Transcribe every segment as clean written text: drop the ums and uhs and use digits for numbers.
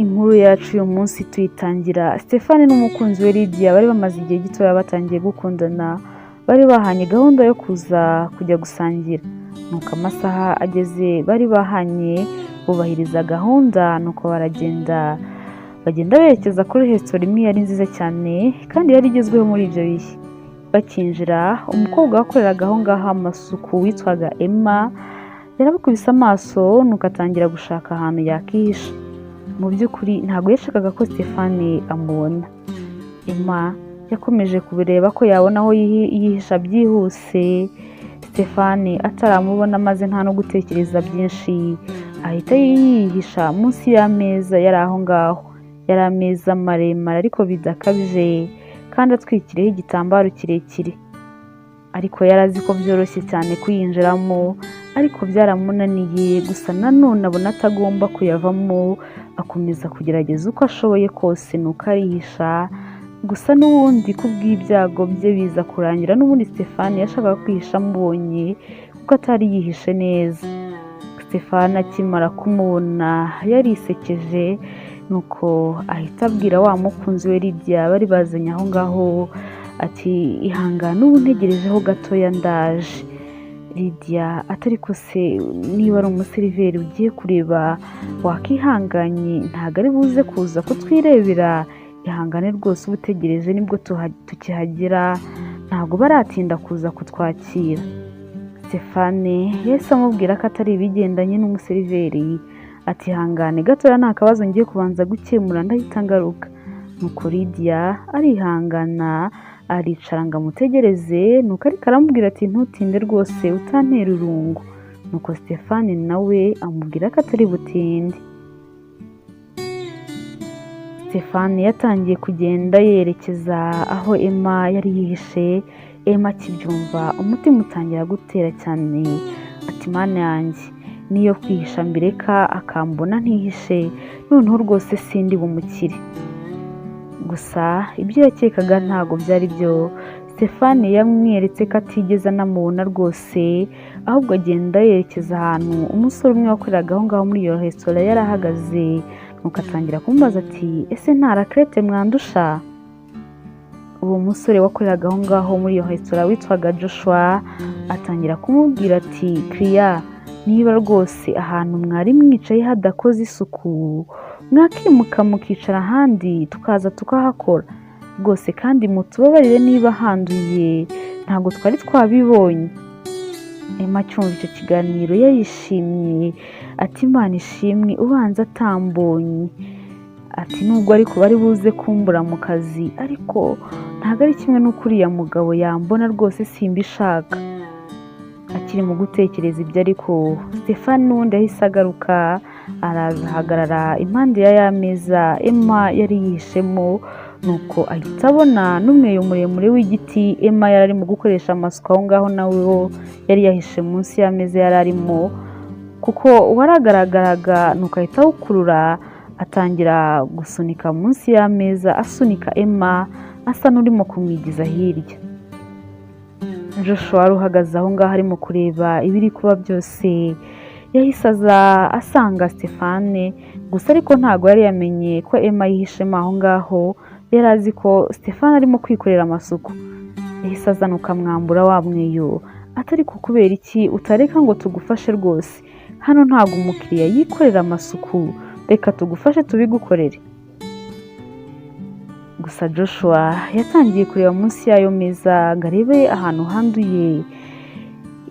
Inkuru yacu uyu munsi tuyitangira Stefani n'umukunzi we Lydia bari bamaze igihe gitoya batangiye gukundana, bari bahanye gahunda yo kuza kujya gusangira. Nuko amasaha ageze bari bahanye bubahiriza gahunda, nuko baragenda, bagenda berekeza kuri resitora imwe yari nziza cyane kandi yari igezweho muri ibyo bihe. Bakinjira, umukobwa wakoreraga aho ngaho amasuku witwaga Emma yarabakubise amaso, nuko atangira gushaka ahantu yakihisha. Mu by'ukuri ntabwo yashakaga ko Stefani amubona. Emma yakomeje kubireba ko yabona aho yihisha byihuse Stefani ataramubona, maze nta no gutekereza byinshi ahita yihisha munsi y'ameza yari aho ngaho. Yari ameza maremare ariko bidakabije kandi atwikiriyeho igitambaro kirekire, ariko yari azi ko byoroshye cyane kuyinjiramo, ariko byaramunaniye. Gusa nanone abona atagomba kuyavamo, akomeza kugerageza uko ashoboye kose, nuko arihisha. Gusa n'ubundi kubw'ibyago bye biza kurangira n'ubundi Stefani yashakaga kwihisha amubonye, kuko atari yihishe neza. Stefani akimara kumubona yarisekeje, nuko ahita abwira wa mukunzi we Lydia bari bazanye aho ngaho ati: "Ihangane, ubu ntegerejeho gatoya ndaje." Lydia atari ko se niba ari umuseriveri ugiye kureba wakihanganye, ntabwo ari buze kuza kutwirebera? Ihangane rwose uba utegereje, nibwo tukihagera, ntabwo baratinda kuza kutwakira. Stefane yahise amubwira ko atari ibigendanye n'umuseriveri, ati: "Ihangane gatoya, nta kabazo ngiye kubanza gukemura, ndahita ngaruka." Nuko Lydia arihangana, aricara ngo amutegereze, nuko ariko aramubwira ati: "Ntutinde rwose, utantera irungu." Nuko Stefani nawe amubwira ko atari butinde. Stefani yatangiye kugenda yerekeza aho Emma yari yihishe. Emma akibyumva umutima utangira gutera cyane, ati: "Mana yanjye, niyo kwihisha mbireka akambona ntihishe, noneho rwose sindi bumukire." Gusa ibyo yakekaga ntabwo byari byo. Stefani yamweretse ko atigeze anamubona rwose, ahubwo agenda yerekeza ahantu umusore umwe wakoreraga aho ngaho muri iyo resitora yari ahagaze, nuko atangira kumubaza ati: "Ese nta raclette mwandusha?" Uwo musore wakoreraga aho ngaho muri iyo resitora witwaga Joshua atangira kumubwira ati: "Kiriya, niba rwose ahantu mwari mwicaye hadakoze isuku, mwakimuka mukicara ahandi tukaza tukahakora rwose, kandi mutubabarire niba handuye, ntabwo twari twabibonye." Emma acyumva icyo kiganiro yarishimye, ati: "Imana ishimwe, ubanza atambonye." Ati: "Nubwo ariko bari buze kumbura mu kazi, ariko ntabwo ari kimwe n'uko uriya mugabo yambona, rwose simbishaka." Akiri mu gutekereza ibyo ariko, Stefani n'ubundi yahise agaruka, araza ahagarara impande ya ya meza Emma yari yihishemo, nuko ahita abona n'umweyo muremure w'igiti Emma yari arimo gukoresha amasuku aho ngaho, nawe wo yari yahishe munsi y'ameza yari arimo kuko waragaragaraga, nuko ahita awukurura atangira gusunika munsi y'ameza, asunika Emma asa n'urimo kumwigiza hirya. Joshua wari uhagaze aho ngaho arimo kureba ibiri kuba byose yahise aza asanga Stefane. Gusa ariko ntabwo yari yamenye ko Emma yihishemo aho ngaho, yari azi ko Stefane arimo kwikorera amasuku. Yahise azanuka amwambura wa mweyo, atari ko kubera iki utareka ngo tugufashe rwose? Hano ntabwo umukiriya yikorera amasuku, reka tugufashe tubigukorere. Gusa Joshua yatangiye kureba munsi y'ayo meza ngo arebe ahantu handuye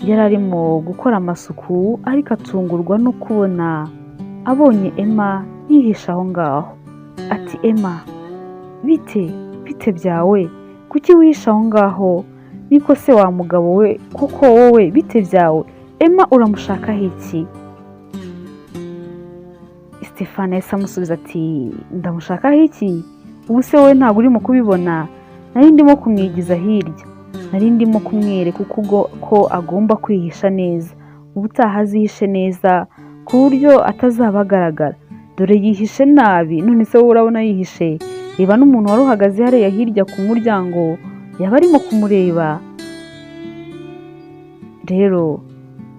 yari arimo gukora amasuku, ariko atungurwa no kubona abonye Emma yihishe aho ngaho. Ati: "Emma, bite bite byawe? Kuki wihishe aho ngaho? Niko se wa mugabo we, koko wowe bite byawe? Emma uramushakaho iki?" Stefani yahise amusubiza ati: "Ndamushakaho iki? Ubu se wowe ntabwo urimo kubibona? Nari ndimo kumwigiza hirya, nari ndimo kumwereka uko ko agomba kwihisha neza, ubutaha azihishe neza ku buryo atazaba agaragara. Dore yihishe nabi. None se wowe urabona yihishe? Reba n'umuntu wari uhagaze hariya hirya ku muryango yaba arimo kumureba. Rero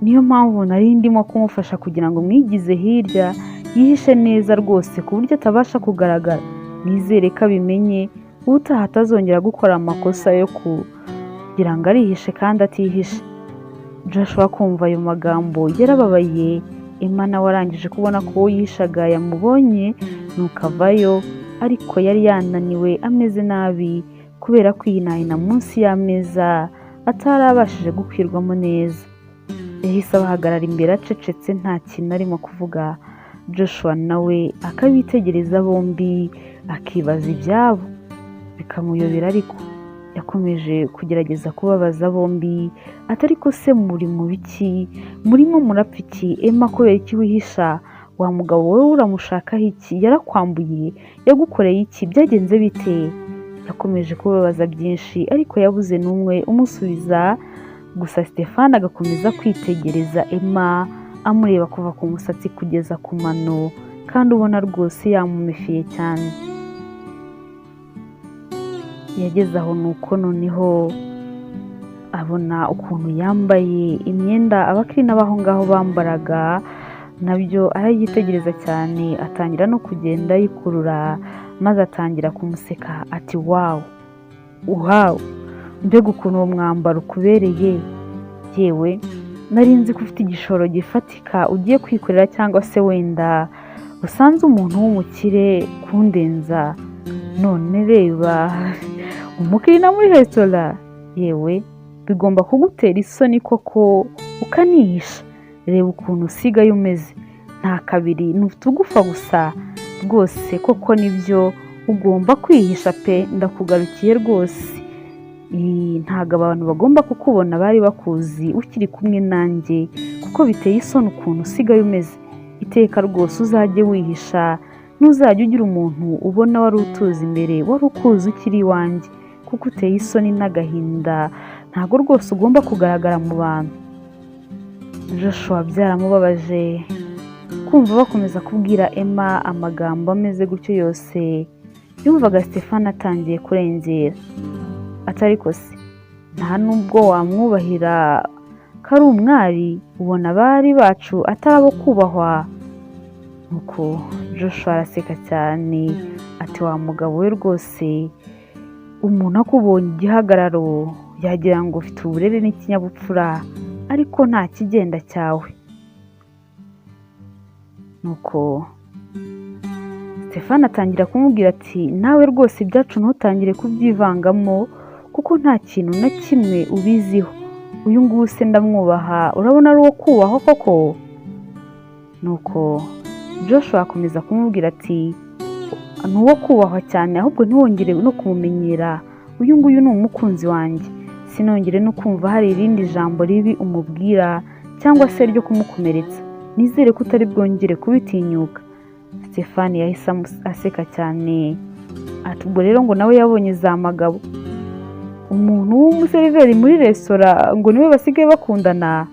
niyo mpamvu nari ndimo kumufasha kugira ngo mwigize hirya." Yihishe neza rwose ku buryo atabasha kugaragara. Nizere ko abimenye, ubutaha atazongera gukora amakosa yo kugira ngo arihishe kandi atihishe. Joshua kumva ayo magambo yarababaye. Emma nawe arangije kubona ko uwo yihishaga yamubonye, nuko avayo, ariko yari yananiwe ameze nabi kubera kwihinahina munsi y'ameza atarabashije gukwirwamo neza. Yahise abahagarara imbere acecetse, nta kintu arimo kuvuga. Joshua nawe akabitegereza bombi, akibaza ibyabo bikamuyobera, ariko yakomeje kugerageza kubabaza bombi ati: "Ariko se muri mu biki? Murimo murapfa iki? Emma, kubera iki wihisha? Wa mugabo wowe uramushakaho iki? Yarakwambuye? Yagukoreye iki? Byagenze bite?" Yakomeje kubabaza byinshi, ariko yabuze n'umwe umusubiza. Gusa Stefani agakomeza kwitegereza Emma, amureba kuva ku musatsi kugeza ku mano, kandi ubona rwose yamumefiye cyane. Yageze aho nuko noneho abona ukuntu yambaye imyenda abakirina b'aho ngaho bambaraga, nabyo arayitegereza cyane, atangira no kugenda ayikurura, maze atangira kumuseka ati: "Wow, wow, mbega ukuntu uwo mwambaro ukubereye! Yewe, nari nzi ko ufite igishoro gifatika ugiye kwikorera, cyangwa se wenda usanze umuntu w'umukire kundenza. None reba umukirina muri resitora! Yewe, bigomba kugutera isoni koko ukanihisha. Reba ukuntu usigaye umeze, nta kabiri, ni utugufa gusa. Rwose koko nibyo, ugomba kwihisha pe. Ndakugarukiye rwose. Ntabwo abantu bagomba kukubona bari bakuzi ukiri kumwe nanjye, kuko biteye isoni ukuntu usigaye umeze. Iteka rwose uzajye wihisha, ntuzajya ugira umuntu ubona wari utuzi imbere, wari ukuzi ukiri iwanjye, kuko uteye isoni n'agahinda. Ntabwo rwose ugomba kugaragara mu bantu." Joshua byaramubabaje kumva bakomeza kubwira Emma amagambo ameze gutyo yose. Yumvaga Stefani atangiye kurengera, atari se nta nubwo wamwubahira ko ari umwari? Ubona abari bacu atari abo kubahwa? Nuko Joshua araseka cyane ati: "Wa mugabo we, rwose umuntu akubonye igihagararo yagira ngo ufite uburere n'ikinyabupfura, ariko nta kigenda cyawe." Nuko Stefani atangira kumubwira ati: "Nawe rwose ibyacu ntutangire kubyivangamo, kuko nta kintu na kimwe ubiziho. Uyu nguyu se ndamwubaha? Urabona ari uwo kubahwa koko?" Nuko Joshua akomeza kumubwira ati: "Ni uwo kubahwa cyane, ahubwo ntiwongere no kumumenyera. Uyu nguyu ni umukunzi wanjye. Sinongere no kumva hari irindi jambo ribi umubwira cyangwa se ryo kumukomeretsa. Nizere ko utari bwongere kubitinyuka." Stefani yahise aseka cyane ati: "Ubwo rero ngo nawe yabonye za magabo, umuntu w'umuseriveri muri resitora ngo niwe basigaye bakundana.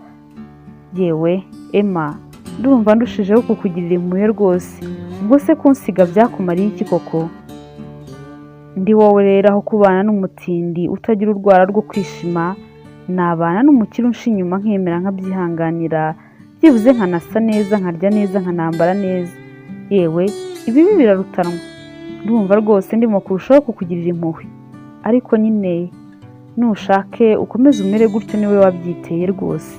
Yewe Emma, ndumva ndushijeho kukugirira impuhwe rwose. Ubwo se kunsiga byakumariye iki koko? Ndi wowe rero, aho kubana n'umutindi utagira urwara rwo kwishima, nabana n'umukire unca inyuma, nkemera nkabyihanganira, byibuze nkanasa neza, nkarya neza, nkanambara neza. Yewe, ibibi birarutanwa. Ndumva rwose ndimo kurushaho kukugirira impuhwe, ariko nyine nushake ukomeze umere gutyo, niwe wabyiteye rwose."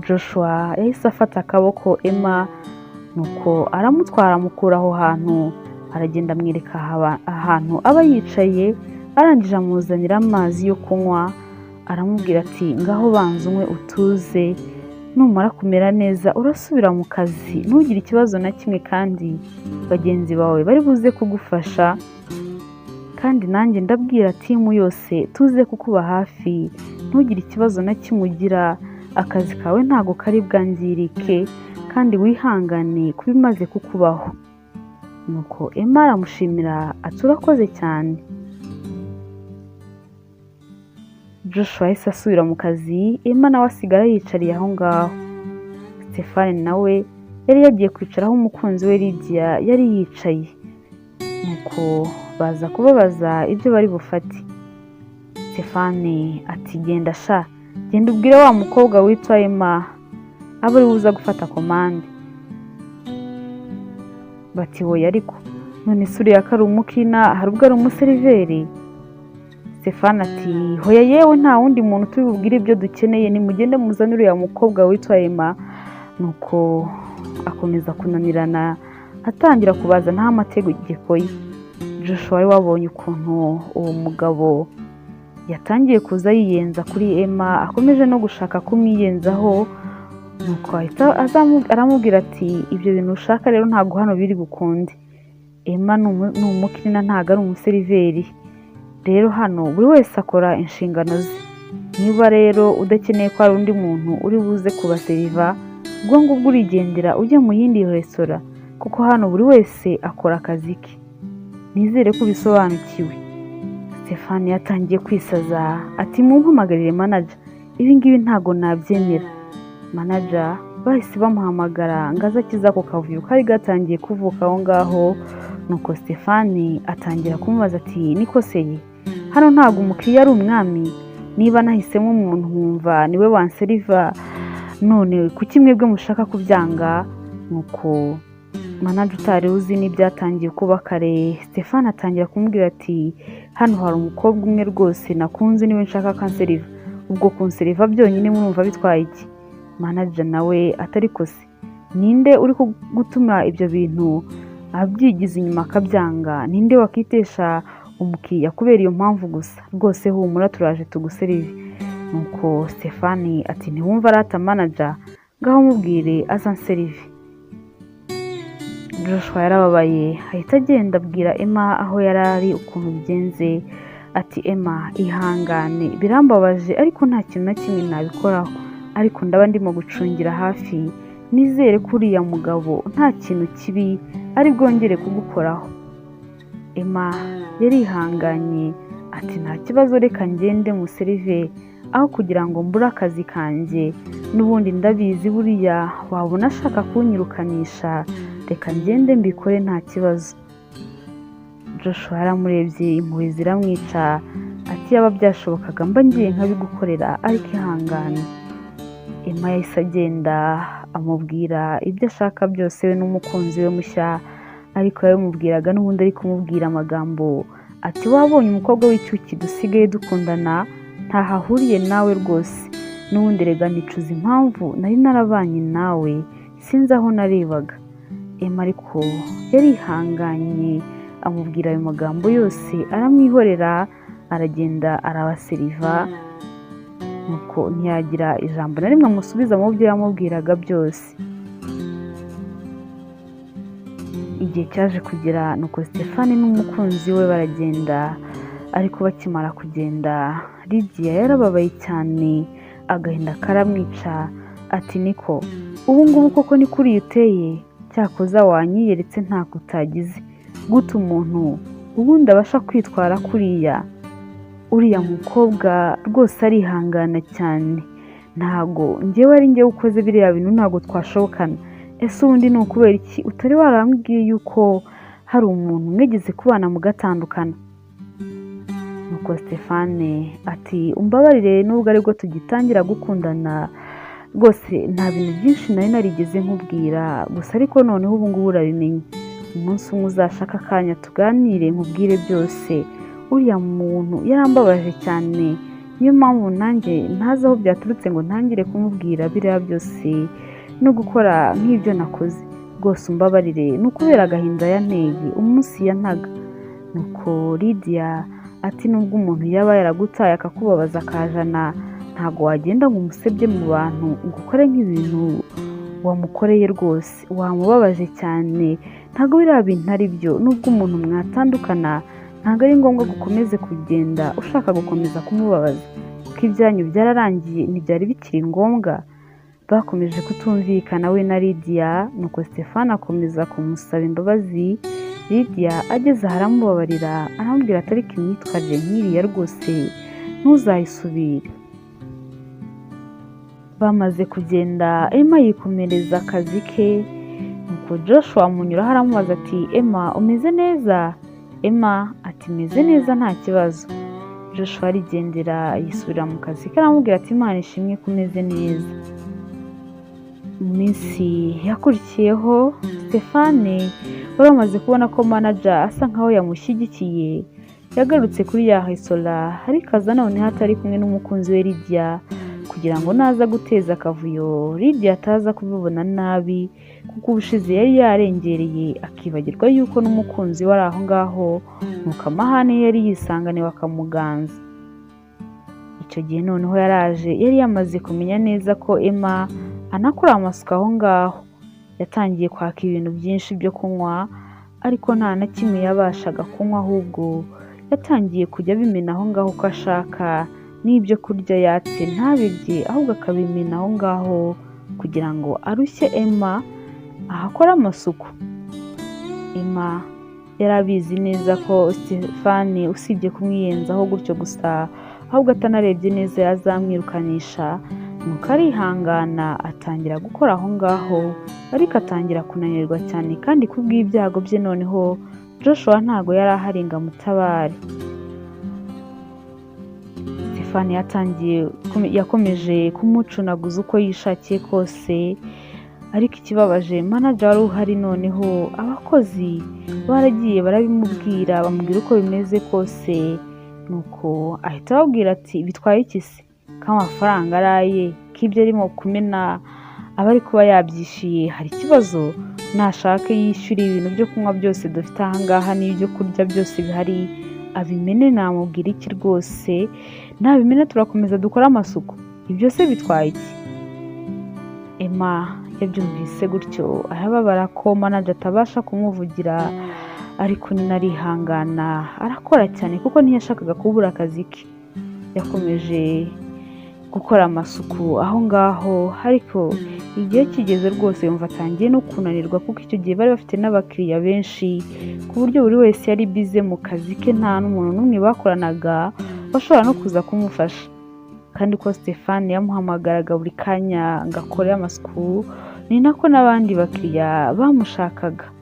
Joshua yahise afata akaboko Emma, nuko aramutwara, amukura aho hantu, aragenda amwereka ahantu aba yicaye. Arangije amuzanira amazi yo kunywa, aramubwira ati: "Ngaho banza unywe utuze. Numara kumera neza urasubira mu kazi, ntugire ikibazo na kimwe, kandi bagenzi bawe bari buze kugufasha. Kandi nanjye ndabwira team yose tuze kukuba hafi, ntugire ikibazo na kimwe ugira. Akazi kawe ntago kari bwangirike, kandi wihangane kuba imaze kukubaho." Nuko Emma aramushimira ati: "Urakoze cyane." Joshua yahise asubira mu kazi, Emma nawe asigara yicariye aho ngaho. Stefani nawe yari yagiye kwicara aho umukunzi we Lydia yari yicaye, nuko baza kubabaza ibyo bari bufate. Stefani ati: "Genda sha, genda ubwire wa mukobwa witwa Emma abe ari uza gufata komande. Bati hoya ariko none se uriya ko ari umukina hari ubwo ari umuseriveri? Stefani ati hoya yewe nta wundi muntu turi bubwire ibyo dukeneye, nimugende muzane uriya mukobwa witwa Emma. Nuko akomeza kunanirana atangira kubazanaho amategeko ye. Joshua wari wabonye ukuntu uwo mugabo yatangiye kuza yiyenza kuri Emma, akomeje no gushaka kumwiyenzaho, nuko ahita aramubwira ati ibyo bintu ushaka rero ntabwo hano biri bukunde. Emma ni umukirina ntabwo ari umuseriveri, rero hano buri wese akora inshingano ze. Niba rero udakeneye ko hari undi muntu uri buze kubaseriva, ubwo ngubwo urigendera ujye mu yindi resitora, kuko hano buri wese akora akazi ke. Nizere ko ubisobanukiwe. Stefani yatangiye kwisaza ati mumpamagarire manager, ibi ngibi ntabwo nabyemera. Manager bahise bamuhamagara ngo aze akize ako kavuyo kari gatangiye kuvuka aho ngaho. Nuko Stefani atangira kumubaza ati niko seye, hano ntabwo umukiriya ari umwami? Niba nahisemo umuntu nkumva niwe wanseriva, none kuki mwebwe mushaka kubyanga? Nuko manager utari uzi n'ibyatangiye kuba kare, Stefani atangira kumubwira ati hano hari umukobwa umwe rwose nakunze niwe nshaka kanseriva, ubwo kunseriva byonyine murumva bitwaye iki? Manager nawe atari ko se ninde uri gutuma ibyo bintu abyigiza inyuma akabyanga? Ninde wakitesha umukiriya kubera iyo mpamvu gusa? Rwose humura turaje tuguserive. Nuko Stefani ati ntiwumva arata manager, ngaho mubwire aza anserive. Joshua yarababaye ahita agenda abwira Emma aho yari ari ukuntu bigenze, ati Emma ihangane birambabaje ariko nta kintu na kimwe nabikoraho, ariko ndaba ndimo gucungira hafi, nizere ko uriya mugabo nta kintu kibi ari bwongere kugukoraho. Emma yarihanganye ati nta kibazo reka ngende muserive aho kugira ngo mbure akazi kanjye, n'ubundi ndabizi buriya wabona ashaka kunyirukanisha, reka ngende mbikore nta kibazo. Joshua yaramurebye impuhwe ziramwica ati yaba byashobokaga mba ngiye nkabigukorera ariko ihangane. Emma yahise agenda amubwira ibyo ashaka byose we n'umukunzi we mushya, ariko yabimubwiraga n'ubundi ari kumubwira amagambo ati wabonye umukobwa w'icyuki dusigaye dukundana, ntaho ahuriye nawe rwose, n'ubundi rega nicuza impamvu nari narabanye nawe, sinzi aho narebaga. Emma ariko yarihanganye amubwira ayo magambo yose aramwihorera, aragenda arabaseriva, nuko ntiyagira ijambo na rimwe amusubiza mu byo yamubwiraga byose. Igihe cyaje kugera nuko Stefani n'umukunzi we baragenda, ariko bakimara kugenda Lydia yarababaye cyane, agahinda karamwica, ati niko ubu ngubu koko ni kuriya uteye? Cyakoza wanyiyeretse ntako utagize, gute umuntu ubundi abasha kwitwara kuriya? Uriya mukobwa rwose arihangana cyane, ntago njyewe ari njyewe ukoze biriya bintu ntago twashobokana. Ese ubundi ni ukubera iki utari warambwiye yuko hari umuntu mwigeze kubana mugatandukana? Nuko Stefane ati umbabarire nubwo aribwo tugitangira gukundana, rwose nta bintu byinshi nari narigeze nkubwira, gusa ariko noneho ubu ngubu urabimenye, umunsi umwe uzashaka akanya tuganire nkubwire byose. Uriya muntu yarambabaje cyane, niyo mpamvu nanjye ntazi aho byaturutse ngo ntangire kumubwira biriya byose no gukora nk'ibyo nakoze. Rwose umbabarire ni ukubera agahinda yanteye umunsi yantaga. Nuko Lydia ati nubwo umuntu yaba yaragutaye akakubabaza akajana, ntabwo wagenda ngo umusebye mu bantu ngo ukore nk'ibintu wamukoreye, rwose wamubabaje cyane, ntabwo biriya bintu ari byo. Nubwo umuntu mwatandukana ntabwo ari ngombwa gukomeze kugenda ushaka gukomeza kumubabaza, kuko ibyanyu byararangiye ntibyari bikiri ngombwa. Bakomeje kutumvikana we na Lydia, nuko Stefani akomeza kumusaba imbabazi. Lydia ageze aho aramubabarira, aramubwira ati ariko imyitwarire nk'iriya rwose ntuzayisubire. Bamaze kugenda Emma yikomereza akazi ke, nuko Joshua amunyuraho aramubaza ati Emma umeze neza? Emma ati meze neza nta kibazo. Joshua arigendera yisubira mu kazi ke aramubwira ati Imana ishimwe ko umeze neza. Mu minsi yakurikiyeho, Stefani wari wamaze kubona ko manager asa nkaho yamushyigikiye, yagarutse kuri ya resitora, ariko aza noneho atari kumwe n'umukunzi we Lydia, kugira ngo naza guteza akavuyo Lydia ataza kubibona nabi, kuko ubushize yari yarengereye akibagirwa yuko n'umukunzi we ari aho ngaho, nuko amahane yari yisanganiwe akamuganza. Icyo gihe noneho yaraje yari yamaze kumenya neza ko Emma anakora amasuku aho ngaho. Yatangiye kwaka ibintu byinshi byo kunywa, ariko nta na kimwe yabashaga kunywa, ahubwo yatangiye kujya abimena aho ngaho uko ashaka, n'ibyo kurya yatse ntabirye, ahubwo akabimena aho ngaho kugira ngo arushye Emma ahakore amasuku. Emma yari abizi neza ko Stefani usibye kumwiyenzaho gutyo gusa, ahubwo atanarebye neza yazamwirukanisha, nuko arihangana atangira gukora aho ngaho, ariko atangira kunanirwa cyane, kandi kubw'ibyago bye noneho Joshua ntago yari ahari ngo amutabare. Stefani yakomeje kumucunaguza uko yishakiye kose, ariko ikibabaje manager wari uhari, noneho abakozi baragiye barabimubwira, bamubwira uko bimeze kose, nuko ahita ababwira ati: "Bitwaye iki se ko amafaranga ari aye, ko ibyo arimo kumena aba ari kuba yabyishyuye, hari ikibazo? Nashake yishyure ibintu byo kunywa byose dufite aha ngaha n'ibyo kurya byose bihari, abimene, namubwira iki rwose? Nabimena turakomeza dukore amasuku, ibyo se bitwaye iki?" Emma yabyumvise gutyo arababara ko manager atabasha kumuvugira, ariko nyine arihangana arakora cyane, kuko ntiyashakaga kubura akazi ke. Yakomeje gukora amasuku aho ngaho, ariko igihe kigeze rwose yumva atangiye no kunanirwa, kuko icyo gihe bari bafite n'abakiriya benshi, ku buryo buri wese yari busy mu kazi ke, nta n'umuntu n'umwe bakoranaga washobora no kuza kumufasha. Kandi ko Stefani yamuhamagaraga buri kanya ngo akore amasuku, ni nako n'abandi bakiriya bamushakaga.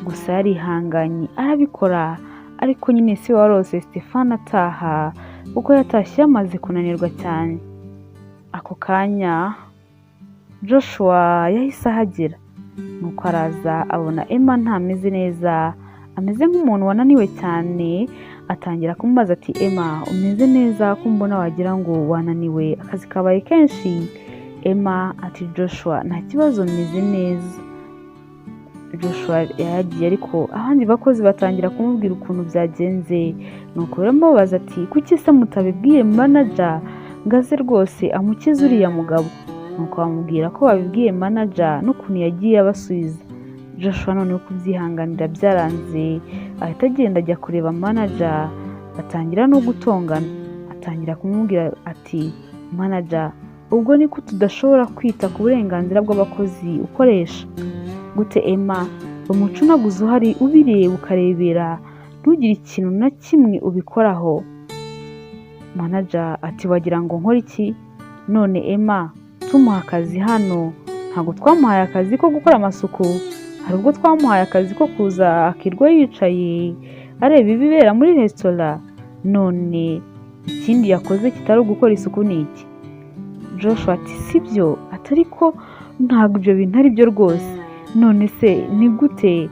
Gusa yarihanganye arabikora, ariko nyine si warose Stefani ataha, kuko yatashye yamaze kunanirwa cyane. Ako kanya Joshua yahise ahagera, nuko araza abona Emma ntameze neza, ameze nk'umuntu wananiwe cyane. Atangira kumubaza ati: "Emma, umeze neza ko mbona wagira ngo wananiwe, akazi kabaye kenshi?" Emma ati: "Joshua, nta kibazo, meze neza." Joshua yaragiye, ariko abandi bakozi batangira kumubwira ukuntu byagenze, nuko baramubaza ati: "Kuki se mutabibwiye manager ngo aze rwose amukize uriya mugabo?" Nuko bamubwira ko babibwiye manager n'ukuntu yagiye abasubiza. Joshua noneho kubyihanganira byaranze, ahita agenda ajya kureba manager, batangira no gutongana. Atangira kumubwira ati: "Manager, ubwo niko tudashobora kwita ku burenganzira bw'abakozi ukoresha? Gute Emma bamucunaguza uhari, ubireba ukarebera, ntugire ikintu na kimwe ubikoraho?" Manager ati: "Wagira ngo nkore iki none? Emma tumuha akazi hano, ntabwo twamuhaye akazi ko gukora amasuku. Hari ubwo twamuhaye akazi ko kuza akirwa yicaye areba ibibera muri resitora? None ikindi yakoze kitari ugukora isuku ni iki?" Joshua ati: "Sibyo," atari ko ntabwo ibyo bintu ari byo rwose. None se ni gute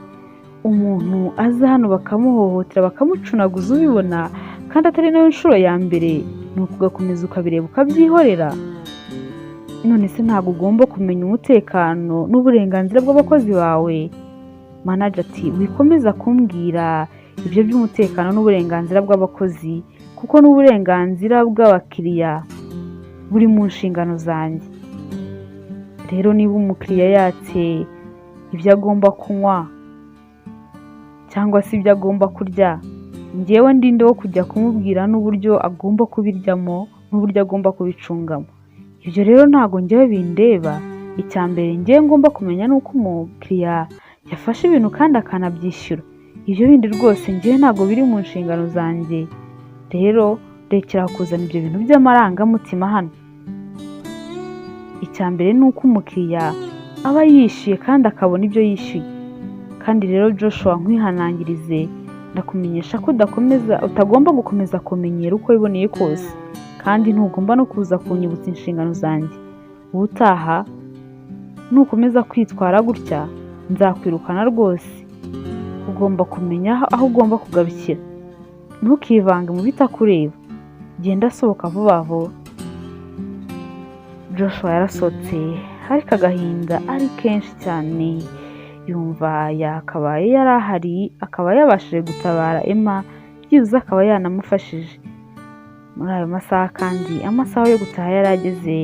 umuntu aza hano bakamuhohotera, bakamucunaguza ubibona, kandi atari nayo nshuro ya mbere, nuko ugakomeza ukabireba ukabyihorera? None se ntabwo ugomba kumenya umutekano n'uburenganzira bw'abakozi bawe?" Manager ati: "Wikomeza kumbwira ibyo by'umutekano n'uburenganzira bw'abakozi, kuko n'uburenganzira bw'abakiriya buri mu nshingano zanjye. Rero niba umukiriya yatse ibyo agomba kunywa cyangwa se ibyo agomba kurya, njyewe ndinde wo kujya kumubwira n'uburyo agomba kubiryamo n'uburyo agomba kubicungamo? Ibyo rero ntabwo njyewe bindeba. Icya mbere njyewe ngomba kumenya ni uko umukiriya yafashe ibintu kandi akanabyishyura. Ibyo bindi rwose njyewe ntabwo biri mu nshingano zanjye. Rero rekera kuzana ibyo bintu by'amarangamutima hano. Icya mbere ni uko umukiriya aba yishyuye kandi akabona ibyo yishyuye. Kandi rero Joshua, nkwihanangirize, ndakumenyesha ko udakomeza, utagomba gukomeza kumenyera uko wiboneye kose, kandi ntugomba no kuza kunyibutsa inshingano zanjye. Ubutaha Nukomeza kwitwara gutya nzakwirukana rwose. Ugomba kumenya aho ugomba kugarukira, ntukivange mu bitakureba, genda sohoka vuba vuba. Joshua yarasohotse ariko agahinda ari kenshi cyane, yumva yakabaye yari ahari akaba yabashije gutabara Emma, byibuze akaba yanamufashije. Muri ayo masaha kandi amasaha yo gutaha yari ageze,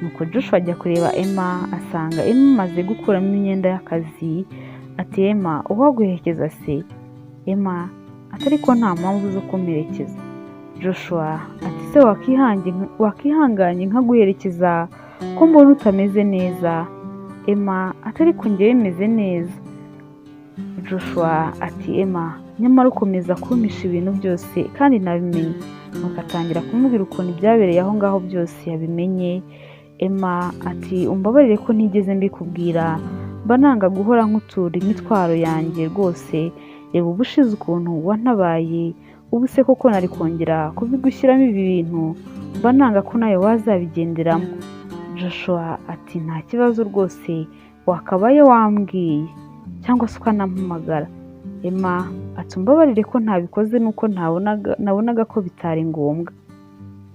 nuko Joshua ajya kureba Emma, asanga Emma amaze gukuramo imyenda y'akazi. Ati Emma, uwaguherekeza se? Emma ati ariko nta mpamvu zo kumperekeza. Joshua ati se wakihanganye nkaguherekeza ko mbona utameze neza? Emma ati ariko njyewe meze neza. Joshua ati Emma, nyamara ukomeza kumpisha ibintu byose kandi nabimenye. Nuko atangira kumubwira ukuntu ibyabereye aho ngaho byose yabimenye. Emma ati umbabarire ko ntigeze mbikubwira, mba nanga guhora nkutura imitwaro yanjye rwose. Reba ubushize ukuntu wantabaye, ubu se koko nari kongera kubigushyiramo ibi bintu? Mba nanga ko nawe wazabigenderamo. Joshua ati nta kibazo rwose, wakabaye wambwiye cyangwa se ukanampamagara. Emma ati umbabarire ko ntabikoze nuko nabonaga ko bitari ngombwa.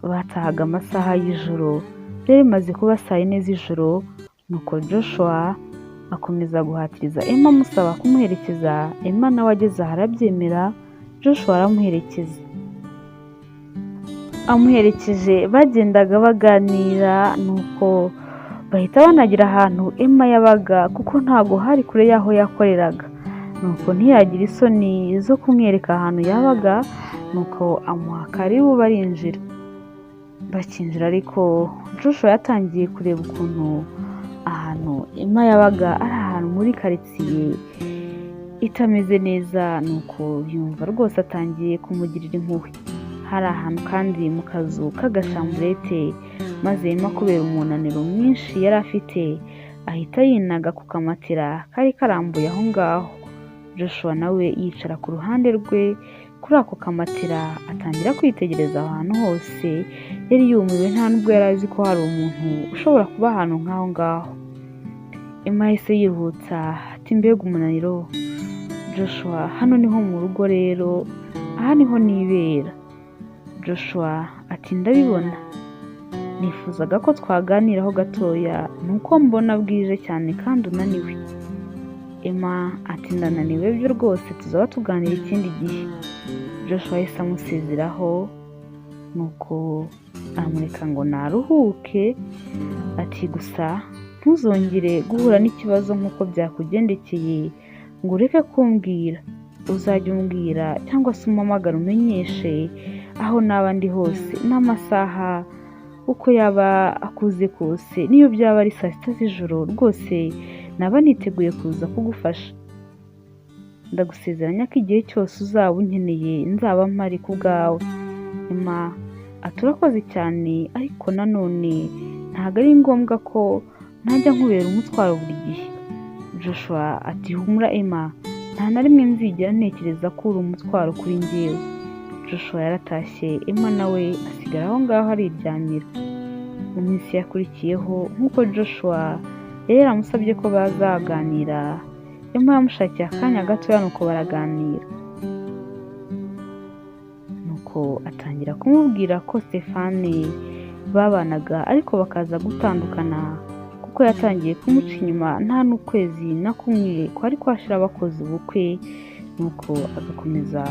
Batahaga amasaha y'ijoro, byari bimaze kuba saa 4 z'ijoro. Nuko Joshua akomeza guhatiriza Emma amusaba kumuherekeza. Emma nawe ageze aho arabyemera, Joshua aramuherekeza. Amuherekeje bagendaga baganira, nuko bahita banagira ahantu Emma yabaga kuko ntago hari kure y'aho yakoreraga. Nuko ntiyagira isoni zo kumwereka ahantu yabaga, nuko amuha karibu barinjira. Bakinjira ariko Joshua yatangiye kureba ukuntu ahantu Emma yabaga ari ahantu muri karitsiye itameze neza, nuko yumva rwose atangiye kumugirira impuhwe. Hari ahantu kandi mu kazu k'agashamburete, maze Emma kubera umunaniro mwinshi yari afite ahita yinaga ku kamatera kari karambuye aho ngaho. Joshua nawe yicara ku ruhande rwe kuri ako kamatera, atangira kwitegereza aho hantu hose. Yari yumiwe, nta nubwo yari azi ko hari umuntu ushobora kuba ahantu nk'aho ngaho. Emma yahise yiruhutsa ati mbega umunaniro Joshua, hano niho mu rugo rero, aha niho nibera. Joshua ati ndabibona, nifuzaga ko twaganiraho gatoya, nuko mbona bwije cyane kandi unaniwe. Emma ati ndananiwe byo rwose, tuzaba tuganira ikindi gihe. Joshua yahise amusezeraho, nuko aramureka ngo naruhuke. Ati gusa ntuzongere guhura n'ikibazo nk'uko byakugendekeye ngo ureke kumbwira, uzajya umbwira cyangwa se umpamagare umenyeshe aho naba ndi hose n'amasaha uko yaba akuze kose, niyo byaba ari saa 6 z'ijoro rwose naba niteguye kuza kugufasha. Ndagusezeranya ko igihe cyose uzaba unkeneye nzaba mpari ku bwawe. Emma ati urakoze cyane, ariko nanone ntabwo ari ngombwa ko ntajya nkubera umutwaro buri gihe. Joshua ati humura Emma, nta na rimwe nzigera ntekereza ko uri umutwaro kuri njyewe. Joshua yaratashye, Emma nawe asigara aho ngaho ariryamira. Mu minsi yakurikiyeho nk'uko Joshua yari yaramusabye ko bazaganira, Emma yamushakiye akanya gatoya nuko baraganira. Nuko atangira kumubwira ko Stefane babanaga ariko bakaza gutandukana kuko yatangiye kumuca inyuma nta n'ukwezi na kumwe kwari kwashira bakoze ubukwe. Nuko agakomeza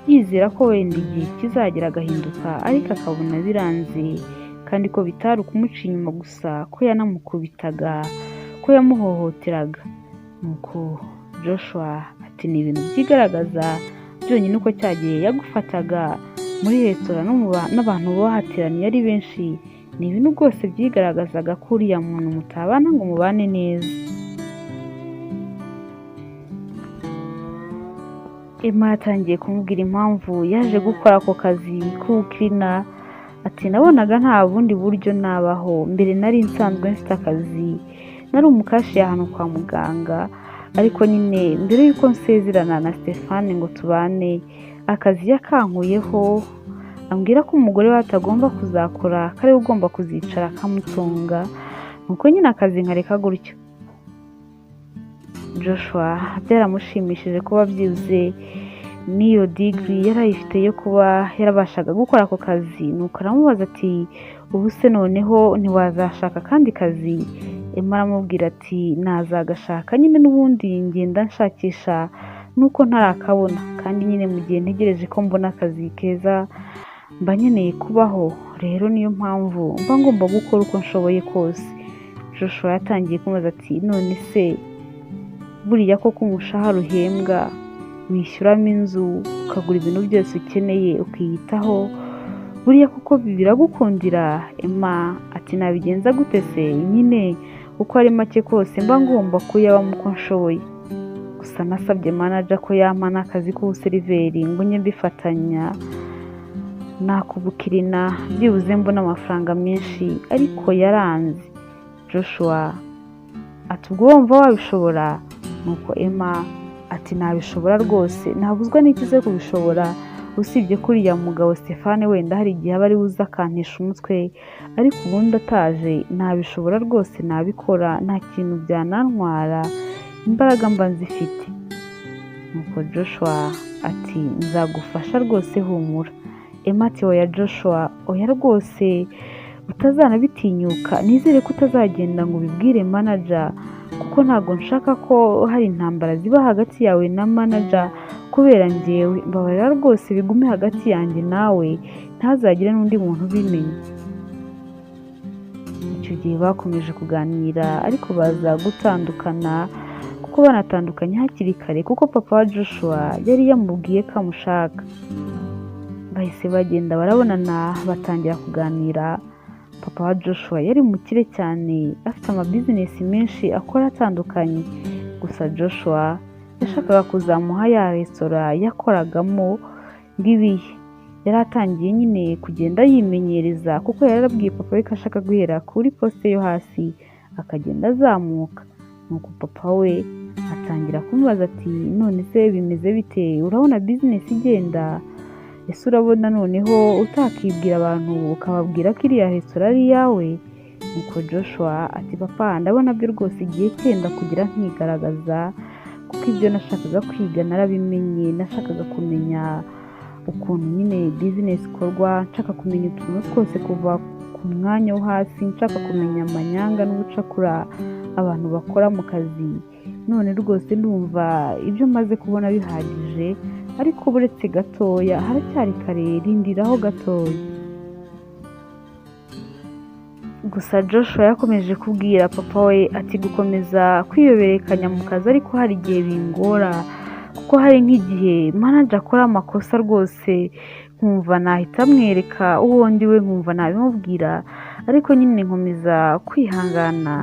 yizera ko wenda igihe kizagera agahinduka, ariko akabona biranze, kandi ko bitari ukumuca inyuma gusa, ko yanamukubitaga, ko yamuhohoteraga. Nuko Joshua ati ni ibintu byigaragaza byonyine uko cya gihe yagufataga muri resitora n'abantu bahateraniye ari benshi, ni ibintu rwose byigaragazaga ko uriya muntu mutabana ngo mubane neza. Emma yatangiye kumubwira impamvu yaje gukora ako kazi k'ubukirina. Ati nabonaga nta bundi buryo nabaho, mbere nari nsanzwe mfite akazi, nari umukashiye ahantu kwa muganga, ariko nyine mbere y'uko nsezerana na Stefane ngo tubane, akazi yakankuyeho ambwira ko umugore we atagomba kuzakora, ko ariwe ugomba kuzicara akamutunga, nuko nyine akazi nkareka gutyo. Joshua byaramushimishije kuba byibuze n'iyo degree yari ayifite yo kuba yarabashaga gukora ako kazi. Nuko aramubaza ati: "Ubu se noneho ntiwazashaka akandi kazi?" Emma aramubwira ati: "Nazagashaka nyine, n'ubundi ngenda nshakisha nuko ntarakabona, kandi nyine mu gihe ntegereje ko mbona akazi keza mba nkeneye kubaho, rero niyo mpamvu mba ngomba gukora uko nshoboye kose." Joshua yatangiye kumubaza ati: "None se buriya koko umushahara uhembwa wishyuramo inzu, ukagura ibintu byose ukeneye, ukiyitaho, buriya koko biragukundira?" Emma ati: "Nabigenza gute se nyine, uko ari make kose mba ngomba kuyabamo uko nshoboye. Gusa nasabye manager ko yampa n'akazi k'ubuseriveri ngo njye mbifatanya nakubukirina, byibuze mbona amafaranga menshi, ariko yaranze." Joshua ati: "Ubwo wumva wabishobora?" Nuko Emma ati: "Nabishobora rwose, ntabuzwa n'iki se kubishobora, usibye ko uriya mugabo Stefane wenda hari igihe aba ari buze akantesha umutwe, ariko ubundi ataje nabishobora rwose, nabikora, nta kintu byanantwara, imbaraga mba nzifite." Nuko Joshua ati: "Nzagufasha rwose, humura." Emma ati: "Oya Joshua, oya rwose, utazanabitinyuka, nizere ko utazagenda ngo ubibwire manager, kuko ntabwo nshaka ko hari intambara ziba hagati yawe na manager kubera njyewe. Mbabarira rwose bigume hagati yanjye nawe, ntazagire n'undi muntu ubimenya." Icyo gihe bakomeje kuganira, ariko baza gutandukana, kuko banatandukanye hakiri kare, kuko papa wa Joshua yari yamubwiye ko amushaka. Bahise bagenda barabonana, batangira kuganira. Papa wa Joshua yari umukire cyane, afite amabizinesi menshi akora atandukanye. Gusa Joshua yashakaga kuzamuha ya resitora yakoragamo ngo ibiye. Yari atangiye nyine kugenda yimenyereza, kuko yari yarabwiye papa we ko ashaka guhera kuri poste yo hasi akagenda azamuka. Nuko papa we atangira kumubaza ati: "None se bimeze bite? Urabona bizinesi igenda? Ese urabona noneho utakibwira abantu ukababwira ko iriya resitora ari iyawe?" Nuko Joshua ati: "Papa, ndabona byo rwose igihe cyenda kugira nkigaragaza, kuko ibyo nashakaga kwiga narabimenye. Nashakaga kumenya ukuntu nyine bizinesi ikorwa, nshaka kumenya utuntu twose kuva ku mwanya wo hasi, nshaka kumenya amanyanga n'ubucakura abantu bakora mu kazi. None rwose ndumva ibyo maze kubona bihagije, ariko buretse gatoya, haracyari kare, rindiraho gatoya." Gusa Joshua yakomeje kubwira papa we ati: "Gukomeza kwiyoberekanya mu kazi, ariko hari igihe bingora, kuko hari nk'igihe manager akora amakosa rwose nkumva nahita amwereka uwo ndi we, nkumva nabimubwira, ariko nyine nkomeza kwihangana.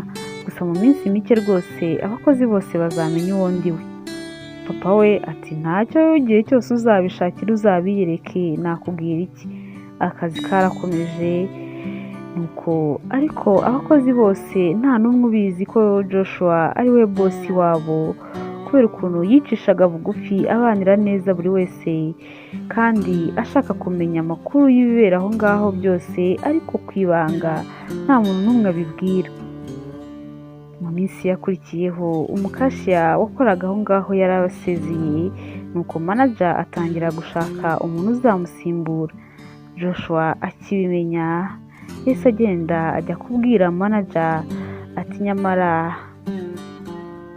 Gusa mu minsi mike rwose abakozi bose bazamenya uwo ndi we." Papa we ati: "Ntacyo, igihe cyose uzabishakira uzabiyereke, nakubwira iki." Akazi karakomeje nuko, ariko abakozi bose nta n'umwe ubizi ko Joshua ari we boss wabo, kubera ukuntu yicishaga bugufi, abanira neza buri wese, kandi ashaka kumenya amakuru y'ibibera aho ngaho byose, ariko ku ibanga, nta muntu n'umwe abibwira. Mu minsi yakurikiyeho, umukashiya wakoraga aho ngaho yarabasezeye, nuko manager atangira gushaka umuntu uzamusimbura. Joshua akibimenya yahise agenda ajya kubwira manager ati: "Nyamara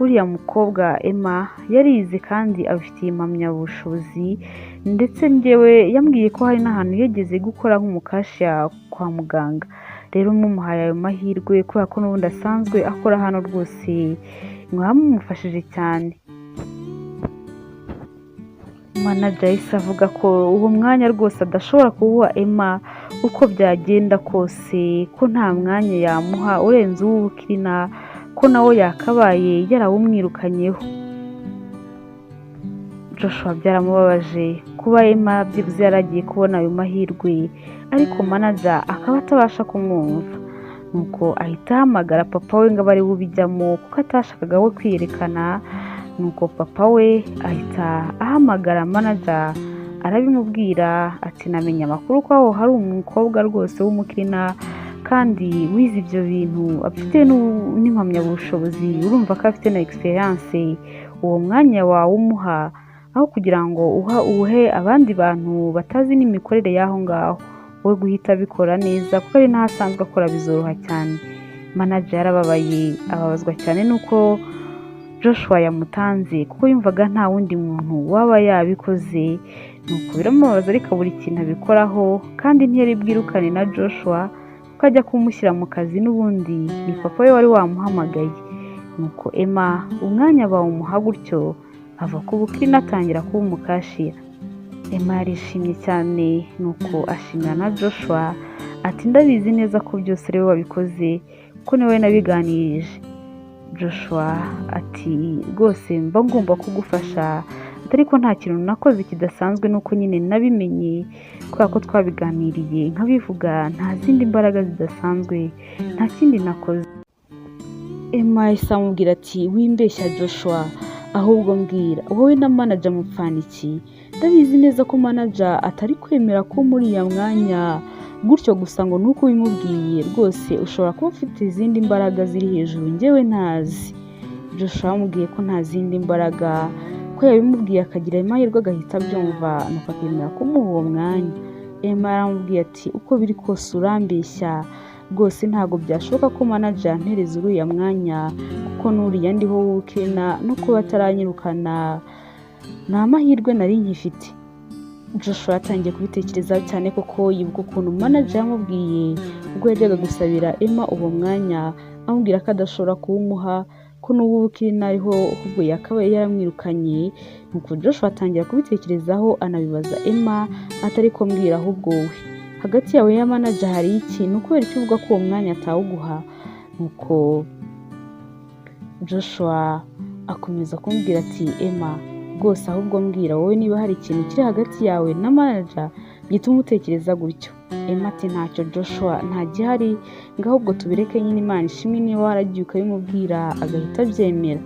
uriya mukobwa Emma yarize kandi abifitiye impamyabushobozi, ndetse njyewe yambwiye ko hari n'ahantu yigeze gukora nk'umukashiya kwa muganga. Rero mumuhaye ayo mahirwe, kubera ko n'ubundi asanzwe akora hano, rwose mwaba mumufashije cyane." Manager yahise avuga ko uwo mwanya rwose adashobora kuwuha Emma uko byagenda kose, ko nta mwanya yamuha urenze uw'ubukirina, ko nawe yakabaye yarawumwirukanyeho. Joshua byaramubabaje kuba Emma byibuze yaragiye kubona ayo mahirwe, ariko manager akaba atabasha kumwumva. Nuko ahita ahamagara papa we ngo abe ari we ubijyamo, kuko atashakaga we kwiyerekana. Nuko papa we ahita ahamagara manager arabimubwira ati: "Namenye amakuru ko aho hari umukobwa rwose w'umukirina, kandi Kandi wize ibyo bintu, afite n'impamyabushobozi, urumva ko afite na experience. Uwo mwanya wawumuha aho kugira ngo uwuhe abandi bantu batazi n'imikorere y'aho ngaho. We guhita abikora neza kuko ari n'aho asanzwe akora, bizoroha cyane." Manager yarababaye, ababazwa cyane nuko Joshua yamutanze, kuko yumvaga nta wundi muntu waba yabikoze. Nuko biramubabaza, ariko buri kintu abikoraho, kandi ntiyari bwirukane na Joshua kuko ajya kumushyira mu kazi n'ubundi ni papa we wari wamuhamagaye. Nuko Emma umwanya bawumuha gutyo, ava ku bucleaner atangira kuba umucashier. Emma yarishimye cyane, nuko ashimira na Joshua ati: "Ndabizi neza ko byose ari we wabikoze kuko niwe nabiganirije." Joshua ati: "Rwose mba ngomba kugufasha, ariko nta kintu nakoze kidasanzwe, nuko nyine nabimenye kubera ko twabiganiriye nkabivuga. Nta zindi mbaraga zidasanzwe, nta kindi nakoze." Emma yahise amubwira ati: "Wimbeshya Joshua, ahubwo mbwira, wowe na manager mupfana iki? Ndabizi neza ko manager atari kwemera ko muri uriya mwanya gutyo gusa ngo nuko ubimubwiye. Rwose ushobora kuba ufite izindi mbaraga ziri hejuru njyewe ntazi." Joshua yamubwiye ko nta zindi mbaraga, ko yabimubwiye akagira amahirwe agahita abyumva, nuko akemera kumuha uwo mwanya. Emma yaramubwiye ati: "Uko biri kose urambeshya rwose, ntabwo byashoboka ko manager yampereza uriya mwanya, kuko n'uriya ndiho w'ubucleaner no kuba ataranyirukana ni amahirwe nari nkifite." Joshua yatangiye kubitekerezaho cyane kuko yibuka ukuntu manager yamubwiye ubwo yajyaga gusabira Emma uwo mwanya, amubwira ko adashobora kuwumuha, ko n'ubu ubucleaner ariho ahubwo yakabaye yaramwirukanye. Nuko Joshua atangira kubitekerezaho, anabibaza Emma atari ko: "Mbwira ahubwo, wowe hagati yawe ya manager hari iki? Ni ukubera icyo uvuga ko uwo mwanya atawuguha?" Nuko Joshua akomeza kumubwira ati: "Emma rwose, ahubwo mbwira wowe niba hari ikintu kiri hagati yawe na manager gituma utekereza gutyo." Emma ati: "Ntacyo Joshua, nta gihari, ngo ahubwo tubireke nyine. Imana ishimwe niba waragiye ukabimubwira agahita abyemera."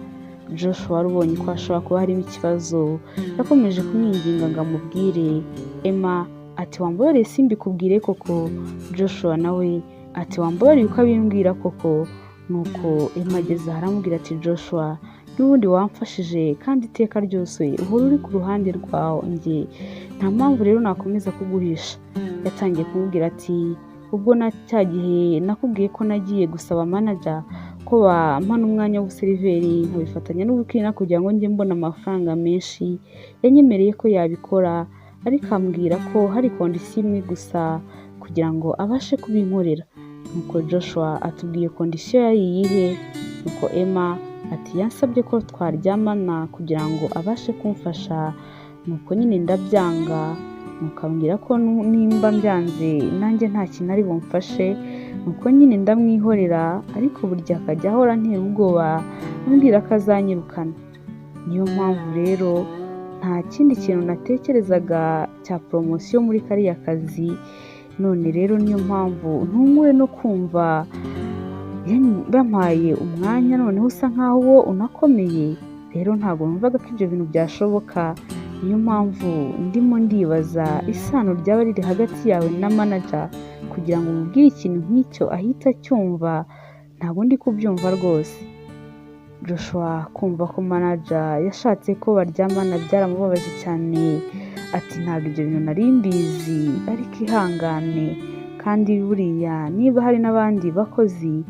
Joshua wari ubonye ko hashobora kuba harimo ikibazo, yakomeje kumwinginga ngo amubwire. Emma ati: "Wambabariye simbikubwire koko?" Joshua nawe ati: "Wambabariye ukabimbwira koko?" Nuko Emma ageze aho aramubwira ati: "Joshua, n'ubundi wamfashije kandi iteka ryose uhora uri ku ruhande rwanjye, nta mpamvu rero nakomeza kuguhisha." Yatangiye kumubwira ati: "Ubwo na cya gihe nakubwiye ko nagiye gusaba manager ko bampa n'umwanya w'ubuseriveri nkabifatanya n'ubucleaner kugira ngo njye mbona amafaranga menshi, yanyemereye ko yabikora, ariko ambwira ko hari condition imwe gusa kugira ngo abashe kubinkorera." Nuko Joshua atubwiye condition yari iyihe? Nuko Emma ati: "Yansabye ko twaryamana kugira ngo abashe kumfasha, nuko nyine ndabyanga, nuko ambwira ko nimba mbyanze nanjye nta kintu ari bumfashe, nuko nyine ndamwihorera, ariko buri gihe akajya ahora antera ubwoba ambwira ko azanyirukana. Niyo mpamvu rero nta kindi kintu natekerezaga cya promotion muri kariya kazi. None rero niyo mpamvu ntunguwe no kumva bampaye umwanya noneho usa nkaho wo unakomeye. Rero ntabwo numvaga ko ibyo bintu byashoboka. Niyo mpamvu ndimo ndibaza isano ryaba riri hagati yawe na manager kugira ngo umubwire ikintu nk'icyo ahita acyumva. Ntabwo ndi kubyumva rwose." Joshua kumva ko manager yashatse ko baryamana byaramubabaje cyane, ati: "Ntabwo ibyo bintu nari mbizi, ariko ihangane, kandi buriya niba hari n'abandi bakozi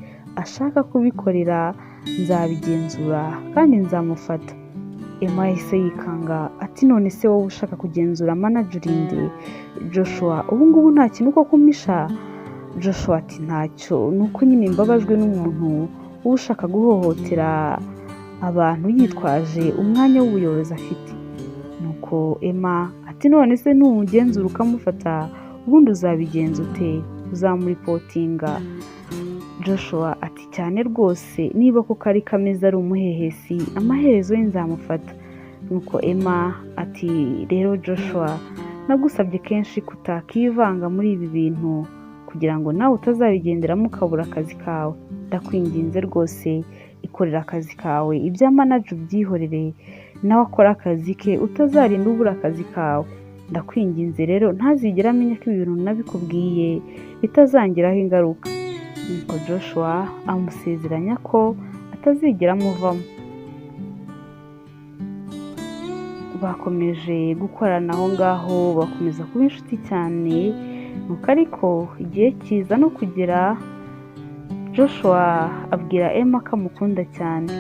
ashaka kubikorera nzabigenzura kandi nzamufata." Emma yahise yikanga ati: "None se wowe ushaka kugenzura manager urinde? Joshua, ubu ngubu nta kintu koko umpisha?" Joshua ati: "Ntacyo, ni uko nyine mbabajwe n'umuntu uba ushaka guhohotera abantu yitwaje umwanya w'ubuyobozi afite." Nuko Emma ati: "None se numugenzura ukamufata, ubundi uzabigenza ute? Uzamuripotinga?" Joshua ati: "Cyane rwose, niba koko ari kameze ari umuhehesi, amaherezo ye nzamufata." Nuko Emma ati: "Rero Joshua, nagusabye kenshi kutakivanga muri ibi bintu kugira ngo nawe utazabigenderamo ukabura akazi kawe. Ndakwinginze rwose, ikorera akazi kawe, ibya manager ubyihorere, nawe akora akazi ke, utazarinda ubura akazi kawe. Ndakwinginze rero, ntazigere amenya ko ibi bintu nabikubwiye, bitazangiraho ingaruka." Nuko Joshua amusezeranya ko atazigera amuvamo. Bakomeje gukorana aho ngaho, bakomeza kuba inshuti cyane. Nuko ariko igihe kiza no kugera, Joshua abwira Emma ko amukunda cyane.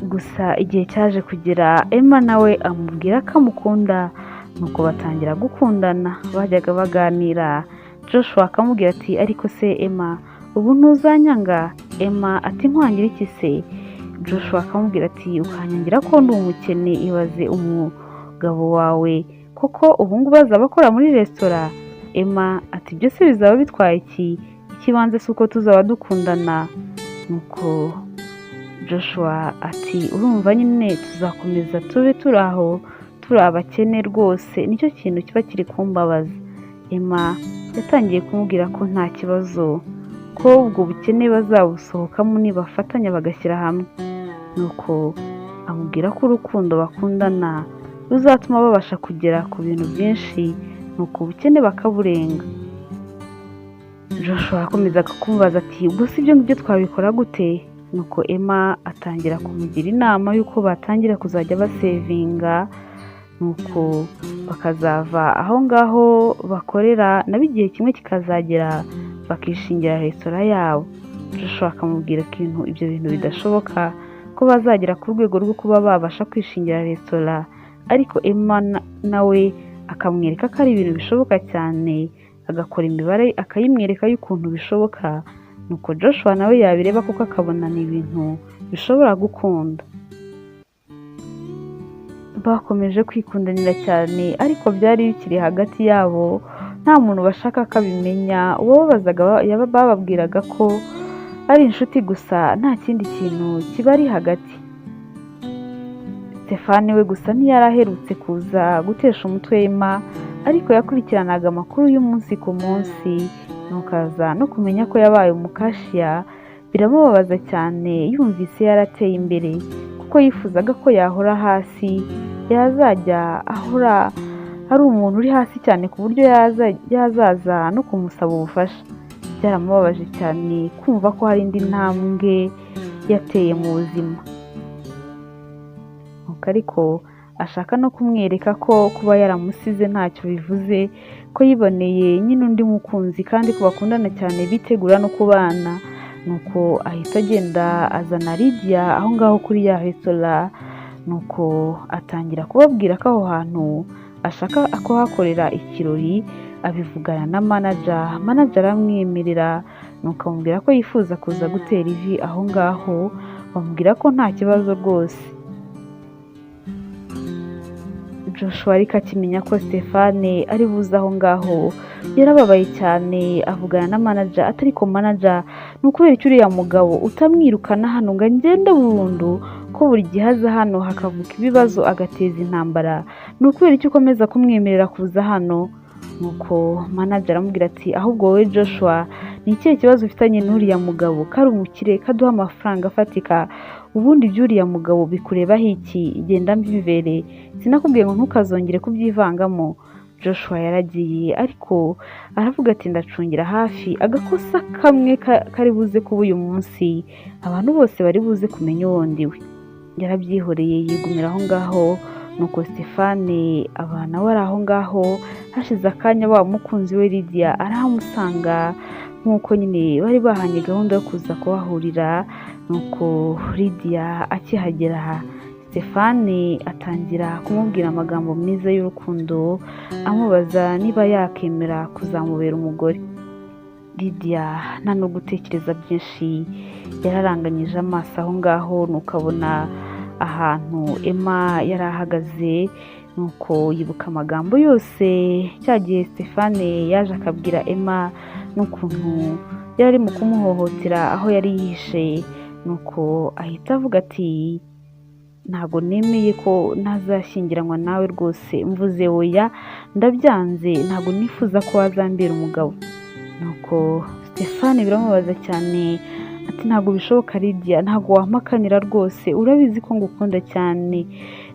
Gusa igihe cyaje kugera Emma nawe amubwira ko amukunda, nuko batangira gukundana. Bajyaga baganira, Joshua akamubwira ati ariko se Emma ubu ntuzanyanga? Emma ati nkwangira iki se? Joshua akamubwira ati ukanyangira ko ndi umukene, ibaze umugabo wawe koko ubu ngubu azaba akora muri resitora? Emma ati ibyo se bizaba bitwaye iki? Ikibanze si uko tuzaba dukundana. Nuko Joshua ati urumva nyine tuzakomeza tube turi aho turi abakene rwose, nicyo kintu kiba kiri kumbabaza. Emma yatangiye kumubwira ko nta kibazo, ko ubwo bukene bazabusohokamo nibafatanya bagashyira hamwe. Nuko amubwira ko urukundo bakundana ruzatuma babasha kugera ku bintu byinshi, nuko ubukene bakaburenga. Joshua yakomezaga kumubaza ati ubwo si ibyo ngibyo twabikora gute? Nuko Emma atangira kumugira inama y'uko batangira kuzajya basevinga, nuko bakazava aho ngaho bakorera nabo igihe kimwe kikazagera bakishingira resitora yabo. Joshua akamubwira ko ibyo bintu bidashoboka, ko bazagera ku rwego rwo kuba babasha kwishingira resitora, ariko Emma nawe akamwereka ko ari ibintu bishoboka cyane, agakora imibare akayimwereka y'ukuntu bishoboka. Nuko Joshua nawe yabireba kuko akabona ni ibintu bishobora gukunda. Bakomeje kwikundanira cyane, ariko byari bikiri hagati yabo, nta muntu bashaka ko abimenya. Uwababazaga bababwiraga ko ari inshuti gusa, nta kindi kintu kibari hagati. Stefani we gusa ntiyari aherutse kuza gutesha umutwe Emma, ariko yakurikiranaga amakuru y'umunsi ku munsi, nuko aza no kumenya ko yabaye umukashiya. Biramubabaza cyane yumvise yarateye imbere, kuko yifuzaga ko yahora hasi, yazajya ahora ari umuntu uri hasi cyane ku buryo yazaza no kumusaba ubufasha. Byaramubabaje cyane kumva ko hari indi ntambwe yateye mu buzima. Nuko ariko ashaka no kumwereka ko kuba yaramusize ntacyo bivuze, ko yiboneye nyine undi mukunzi kandi ko bakundana cyane bitegura no kubana. Nuko ahita agenda azana Lydia aho ngaho kuri ya resitora, nuko atangira kubabwira ko aho hantu ashaka kuhakorera ikirori, abivugana na manager, manager aramwemerera, nuko amubwira ko yifuza kuza gutera ivi aho ngaho, bamubwira ko nta kibazo rwose. Joshua ariko akimenya ko Stefane ari buze aho ngaho yarababaye cyane, avugana na manager ati ariko manager ni ukubera icyo uriya mugabo utamwirukana hano ngo agende burundu, ko buri gihe aza hano hakavuka ibibazo agateza intambara, ni ukubera icyo ukomeza kumwemerera kuza hano? Nuko manager aramubwira ati ahubwo wowe Joshua ni ikihe kibazo ufitanye n'uriya mugabo, ko ari umukire, ko aduha amafaranga afatika, ubundi iby'uriya mugabo bikurebaho iki? Genda mbivere, sinakubwiye ngo ntukazongere kubyivangamo. Joshua yaragiye, ariko aravuga ati ndacungira hafi agakosa kamwe kari buze kuba uyu munsi, abantu bose bari buze kumenya uwo ndiwe. Yarabyihoreye yigumira aho ngaho. Nuko Stefane aba nawe ari aho ngaho, hashize akanya wa mukunzi we Lydia arahamusanga nk'uko nyine bari bahanye gahunda yo kuza kuhahurira. Nuko Lydia akihagera Stefane atangira kumubwira amagambo meza y'urukundo, amubaza niba yakemera kuzamubera umugore. Lydia nta no gutekereza byinshi, yararanganyije amaso aho ngaho, nuko abona ahantu Emma yari ahagaze, nuko yibuka amagambo yose cya gihe Stefane yaje akabwira Emma n'ukuntu yari ari mu kumuhohotera aho yari yihishe, nuko ahita avuga ati ntabwo nemeye ko ntazashyingiranwa nawe rwose, mvuze oya ndabyanze, ntabwo nifuza ko wazambera umugabo. Nuko Stefane biramubaza cyane Ati ntabwo bishoboka Lydia, ntabwo wampakanira rwose, urabizi ko ngukunda cyane.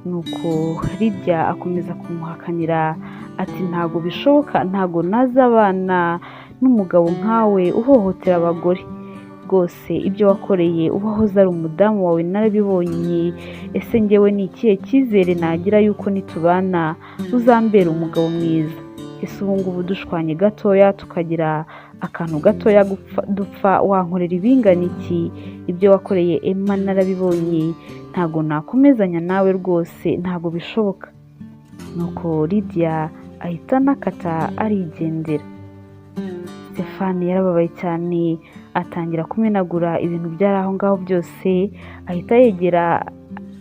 Nuko Lydia akomeza kumuhakanira ati ntabwo bishoboka, ntabwo nazabana n'umugabo nkawe uhohotera abagore rwose. Ibyo wakoreye uwahoze ari umudamu wawe narabibonye. Ese ngewe ni ikihe cyizere nagira yuko nitubana uzambera umugabo mwiza? Ese ubu ngubu dushwanye gatoya, tukagira akantu gatoya dupfa, wankorera ibingana iki? Ibyo wakoreye Emma narabibonye, ntabwo nakomezanya nawe rwose, ntabwo bishoboka. Nuko Lydia ahita anakata arigendera. Stefani yarababaye cyane, atangira kumenagura ibintu byari aho ngaho byose, ahita yegera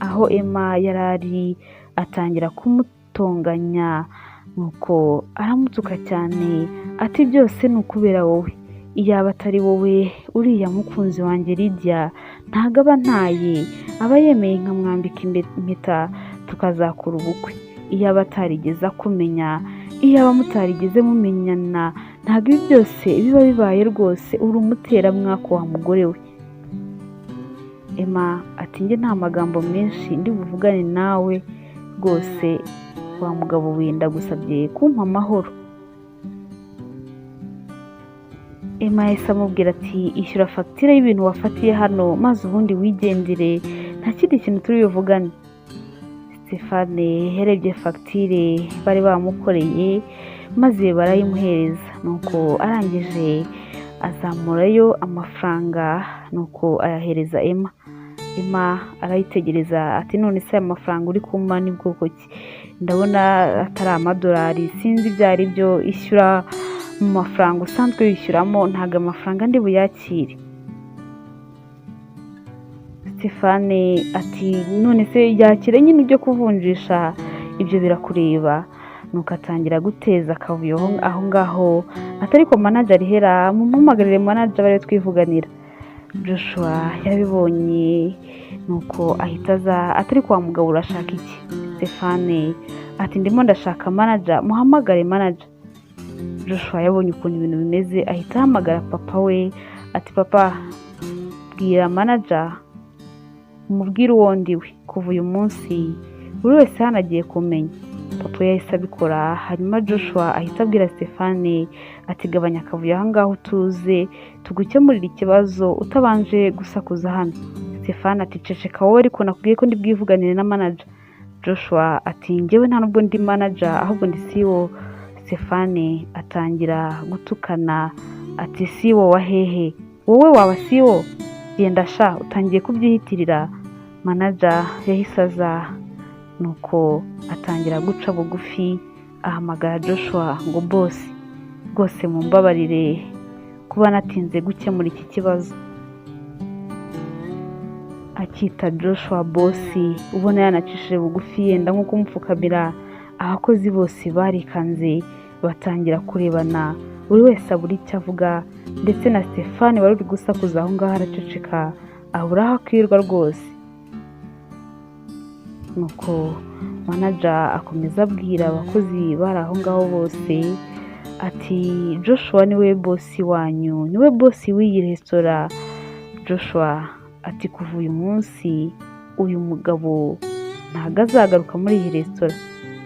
aho Emma yari ari, atangira kumutonganya. Nuko aramutuka cyane ati byose ni ukubera wowe, iyaba atari wowe uriya mukunzi wanjye Lydia ntago aba ntaye, aba yemeye nkamwambika impeta tukazakora ubukwe. Iyaba atarigeze akumenya, iyaba mutarigeze mumenyana, ntabwo ibi byose biba bibaye rwose, uri umuteramwaka wa mugore we. Emma ati njye nta magambo menshi ndi buvugane nawe rwose wa mugabo we, ndagusabye kumpa amahoro. Emma yahise amubwira ati ishyura fagitire y'ibintu wafatiye hano maze ubundi wigendere, nta kindi kintu turi buvugane. Stefane yarebye fagitire bari bamukoreye maze barayimuhereza, nuko arangije azamurayo amafaranga, nuko ayahereza Emma. Emma arayitegereza ati none se aya mafaranga uri kumpa ni bwoko ki? Ndabona atari amadolari, sinzi ibyo ari byo, ishyura mu mafaranga usanzwe wishyuramo, ntabwo amafaranga ndi buyakire. Stefane ati none se yakire nyine, ibyo kuvunjisha ibyo birakureba. Nuko atangira guteza akavuyo aho ngaho, atari ko manager ihera, mumuhamagarire manager bari twivuganira. Joshua yarabibonye, nuko ahita aza atari kwa mugabo urashaka iki? Stefane ati ndimo ndashaka manager, muhamagare manager. Joshua yabonye ukuntu ibintu bimeze, ahita ahamagara papa we ati papa, bwira manager umubwire uwo ndiwe, kuva uyu munsi buri wese hano agiye kumenya. Papa yahise abikora, hanyuma Joshua ahita abwira Stefane ati gabanya akavuyo aho ngaho utuze tugukemurire ikibazo utabanje gusakuza hano. Stefane ati ceceka wowe, ariko nakubwiye ko ndi bwivuganire na manager. Joshua ati njyewe nta nubwo ndi manager, ahubwo ndi CEO. Stefane atangira gutukana ati CEO wa hehe? Wowe waba CEO? Genda sha, utangiye kubyihitirira. Manager yahise aza, nuko atangira guca bugufi, ahamagara Joshua ngo boss, rwose mumbabarire kuba natinze gukemura iki kibazo. Akita Joshua boss, ubona yanacishije bugufi yenda nko kumupfukamira. Abakozi bose barikanze, batangira kurebana, buri wese abura icyo avuga, ndetse na Stefani wari uri gusakuza aho ngaho araceceka, abura aho akwirwa rwose. Nuko manager akomeza abwira abakozi bari aho ngaho bose ati Joshua niwe boss wanyu, niwe boss w'iyi resitora. Joshua ati kuva uyu munsi uyu mugabo ntabwo azagaruka muri iyi resitora,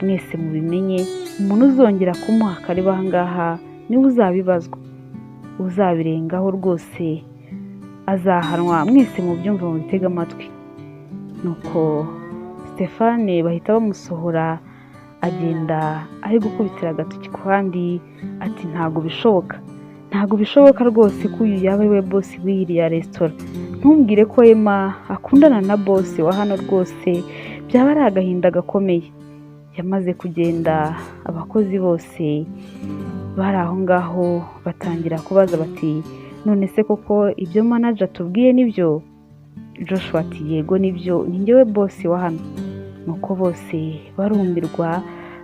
mwese mubimenye, umuntu uzongera kumuha akaribu aha ngaha niwe uzabibazwa, uzabirengaho rwose azahanwa, mwese mubyumve mubitege amatwi. Nuko Stefane bahita bamusohora, agenda ari gukubitira agatoki ku kandi ati ntabwo bishoboka, ntabwo bishoboka rwose ko uyu yaba ari we boss w'iriya resitora, ntumbwire ko Emma akundana na boss wa hano rwose, byaba ari agahinda gakomeye. Yamaze kugenda, abakozi bose bari aho ngaho batangira kubaza bati none se koko ibyo manager atubwiye nibyo? Joshua ati yego nibyo, ni njyewe boss wa hano. Nuko bose barumirwa,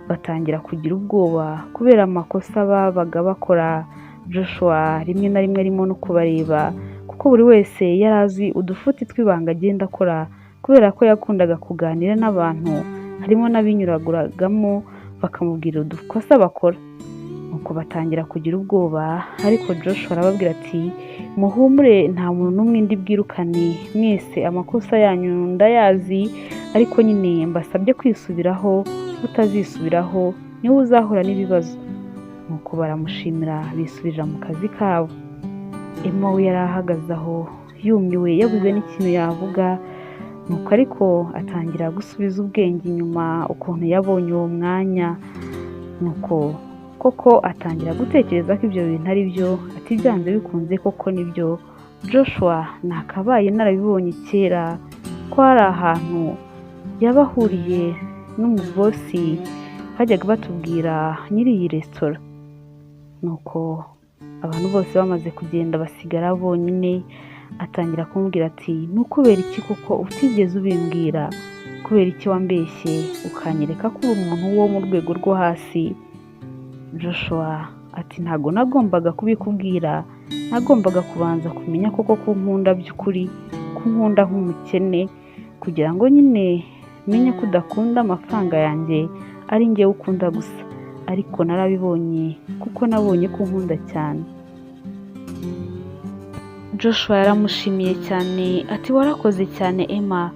batangira kugira ubwoba kubera amakosa babaga bakora. Joshua rimwe na rimwe arimo no kubareba, kuko buri wese yari azi udufuti tw'ibanga agenda akora, kubera ko yakundaga kuganira n'abantu, harimo n'abinyuraguragamo bakamubwira udukosa bakora. Nuko batangira kugira ubwoba, ariko Joshua arababwira ati muhumure, nta muntu n'umwe ndi bwirukane, mwese amakosa yanyu ndayazi, ariko nyine mbasabye kwisubiraho, utazisubiraho niwe uzahura n'ibibazo. Nuko baramushimira bisubirira mu kazi kabo. Emma we yari ahagaze aho yumiwe, yabuze n'ikintu yavuga. Nuko ariko atangira gusubiza ubwenge inyuma ukuntu yabonye uwo mwanya. Nuko koko atangira gutekereza ko ibyo bintu ari byo, ati byanze bikunze koko nibyo, Joshua nakabaye narabibonye kera ko hari ahantu yaba ahuriye n'umubosi bajyaga batubwira nyiri iyi resitora. Nuko abantu bose bamaze kugenda basigara bonyine, atangira kumubwira ati ni ukubera iki koko utigeze ubimbwira? Kubera iki wambeshye ukanyereka ko uri umuntu wo mu rwego rwo hasi? Joshua ati ntabwo nagombaga kubikubwira, nagombaga kubanza kumenya koko ko unkunda by'ukuri, ko unkunda nk'umukene, kugira ngo nyine menye ko udakunda amafaranga yanjye, ari njyewe ukunda gusa. Ariko narabibonye kuko nabonye ko unkunda cyane. Joshua yaramushimiye cyane ati warakoze cyane Emma,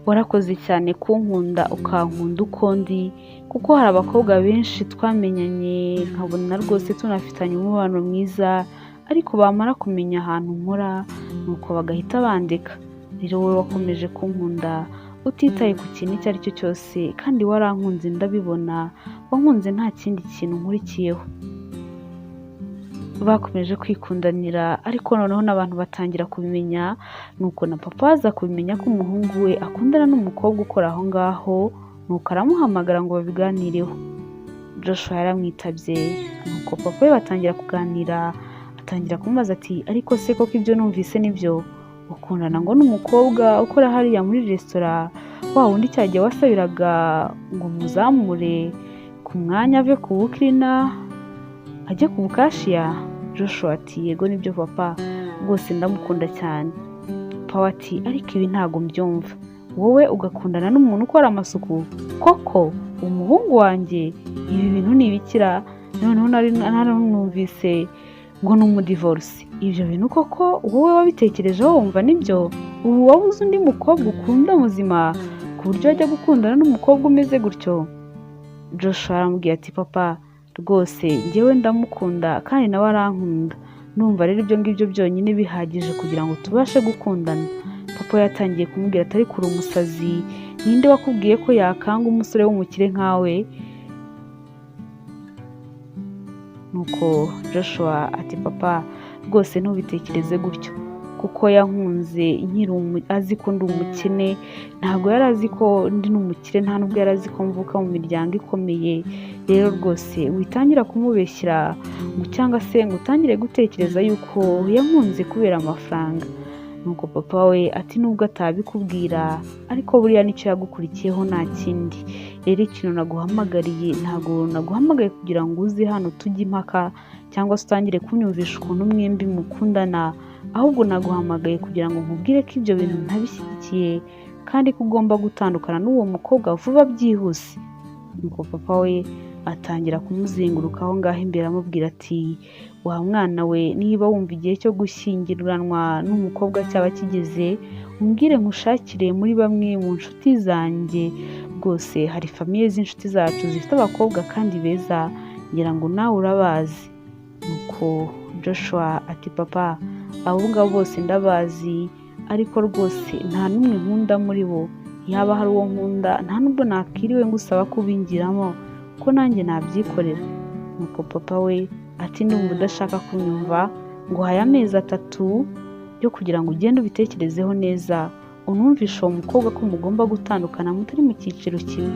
warakoze cyane kunkunda ukankunda uko ndi, kuko hari abakobwa benshi twamenyanye nkabona rwose tunafitanye umubano mwiza, ariko bamara kumenya ahantu nkora nuko bagahita bandeka. Rero wowe wakomeje kunkunda utitaye ku kintu icyo ari cyo cyose, kandi warankunze ndabibona, wankunze nta kindi kintu nkurikiyeho. Bakomeje kwikundanira, ariko noneho n'abantu batangira kubimenya. Nuko na papa aza kubimenya ko umuhungu we akundana n'umukobwa ukora aho ngaho, nuko aramuhamagara ngo babiganireho. Joshua yaramwitabye, nuko papa we batangira kuganira, atangira kumubaza ati ariko se koko ibyo numvise nibyo? Ukundana ngo n'umukobwa ukora hariya muri resitora, wa wundi cyagihe wasabiraga ngo muzamure ku mwanya ave ku bukirina ajye ku bukashiya? Joshua ati yego nibyo papa, rwose ndamukunda cyane. Papa ati ariko ibi ntabwo mbyumva, wowe ugakundana n'umuntu ukora amasuku koko? Umuhungu wanjye, ibi bintu ni ibikira? Noneho nari naranumvise ngo ni umudivorce, ibyo bintu koko wowe wabitekerejeho wumva nibyo? Ubu wabuze undi mukobwa ukunda muzima ku buryo wajya gukundana n'umukobwa umeze gutyo? Joshua aramubwira ati papa rwose njyewe ndamukunda kandi nawe arankunda, numva rero ibyo ngibyo byonyine bihagije kugira ngo tubashe gukundana. Papa yatangiye kumubwira ati ariko uri umusazi, ninde wakubwiye ko yakanga umusore w'umukire nkawe? Nuko Joshua ati papa rwose ntubitekereze gutyo, kuko yankunze nkiri azi ko ndi umukene, ntabwo yari azi ko ndi n'umukire, nta nubwo yari azi ko mvuka mu miryango ikomeye. Rero rwose witangira kumubeshyira ngo cyangwa se ngo utangire gutekereza yuko yankunze kubera amafaranga. Nuko papa we ati nubwo atabikubwira ariko buriya nicyo yagukurikiyeho nta kindi. Rero ikintu naguhamagariye, ntabwo naguhamagaye kugira ngo uze hano tujye impaka cyangwa se utangire kunyumvisha ukuntu mwembi mukundana, ahubwo naguhamagaye kugira ngo nkubwire ko ibyo bintu ntabishyigikiye kandi ko ugomba gutandukana n'uwo mukobwa vuba byihuse. Nuko papa we atangira kumuzenguruka aho ngaho imbere amubwira ati wa mwana we, niba wumva igihe cyo gushyingiranwa n'umukobwa cyaba kigeze, umbwire nkushakire muri bamwe mu nshuti zanjye, rwose hari famiye z'inshuti zacu zifite abakobwa kandi beza, ngira ngo nawe urabazi. Nuko Joshua ati papa abo ngabo bose ndabazi, ariko rwose nta n'umwe nkunda muri bo, yaba hari uwo nkunda nta nubwo nakiriwe ngusaba kubingiramo ko nanjye nabyikorera. Nuko papa we ati ndumva udashaka kunyumva, nguhaye amezi 3 yo kugira ngo ugende ubitekerezeho neza, unumvishe uwo mukobwa ko mugomba gutandukana mutari mu cyiciro kimwe.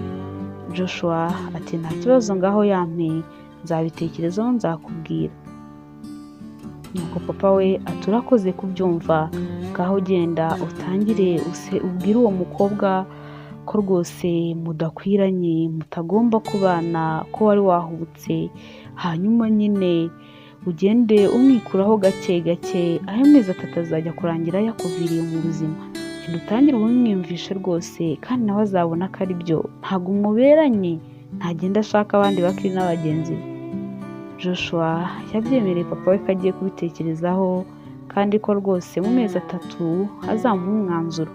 Joshua ati nta kibazo, ngaho yampe nzabitekerezaho nzakubwira. Nuko papa we ati urakoze kubyumva, ngaho genda utangire ubwire uwo mukobwa ko rwose mudakwiranye, mutagomba kubana, ko wari wahubutse, hanyuma nyine ugende umwikuraho gake gake, ayo mezi 3 azajya kurangira yakuviriye mu buzima. Genda utangire ubimwiyumvishe rwose, kandi nawe azabona ko ari byo, ntabwo muberanye, ntagenda ashaka abandi bakiri n'abagenzi be. Joshua yabyemereye papa we ko agiye kubitekerezaho kandi ko rwose mu mezi 3 azamuha umwanzuro.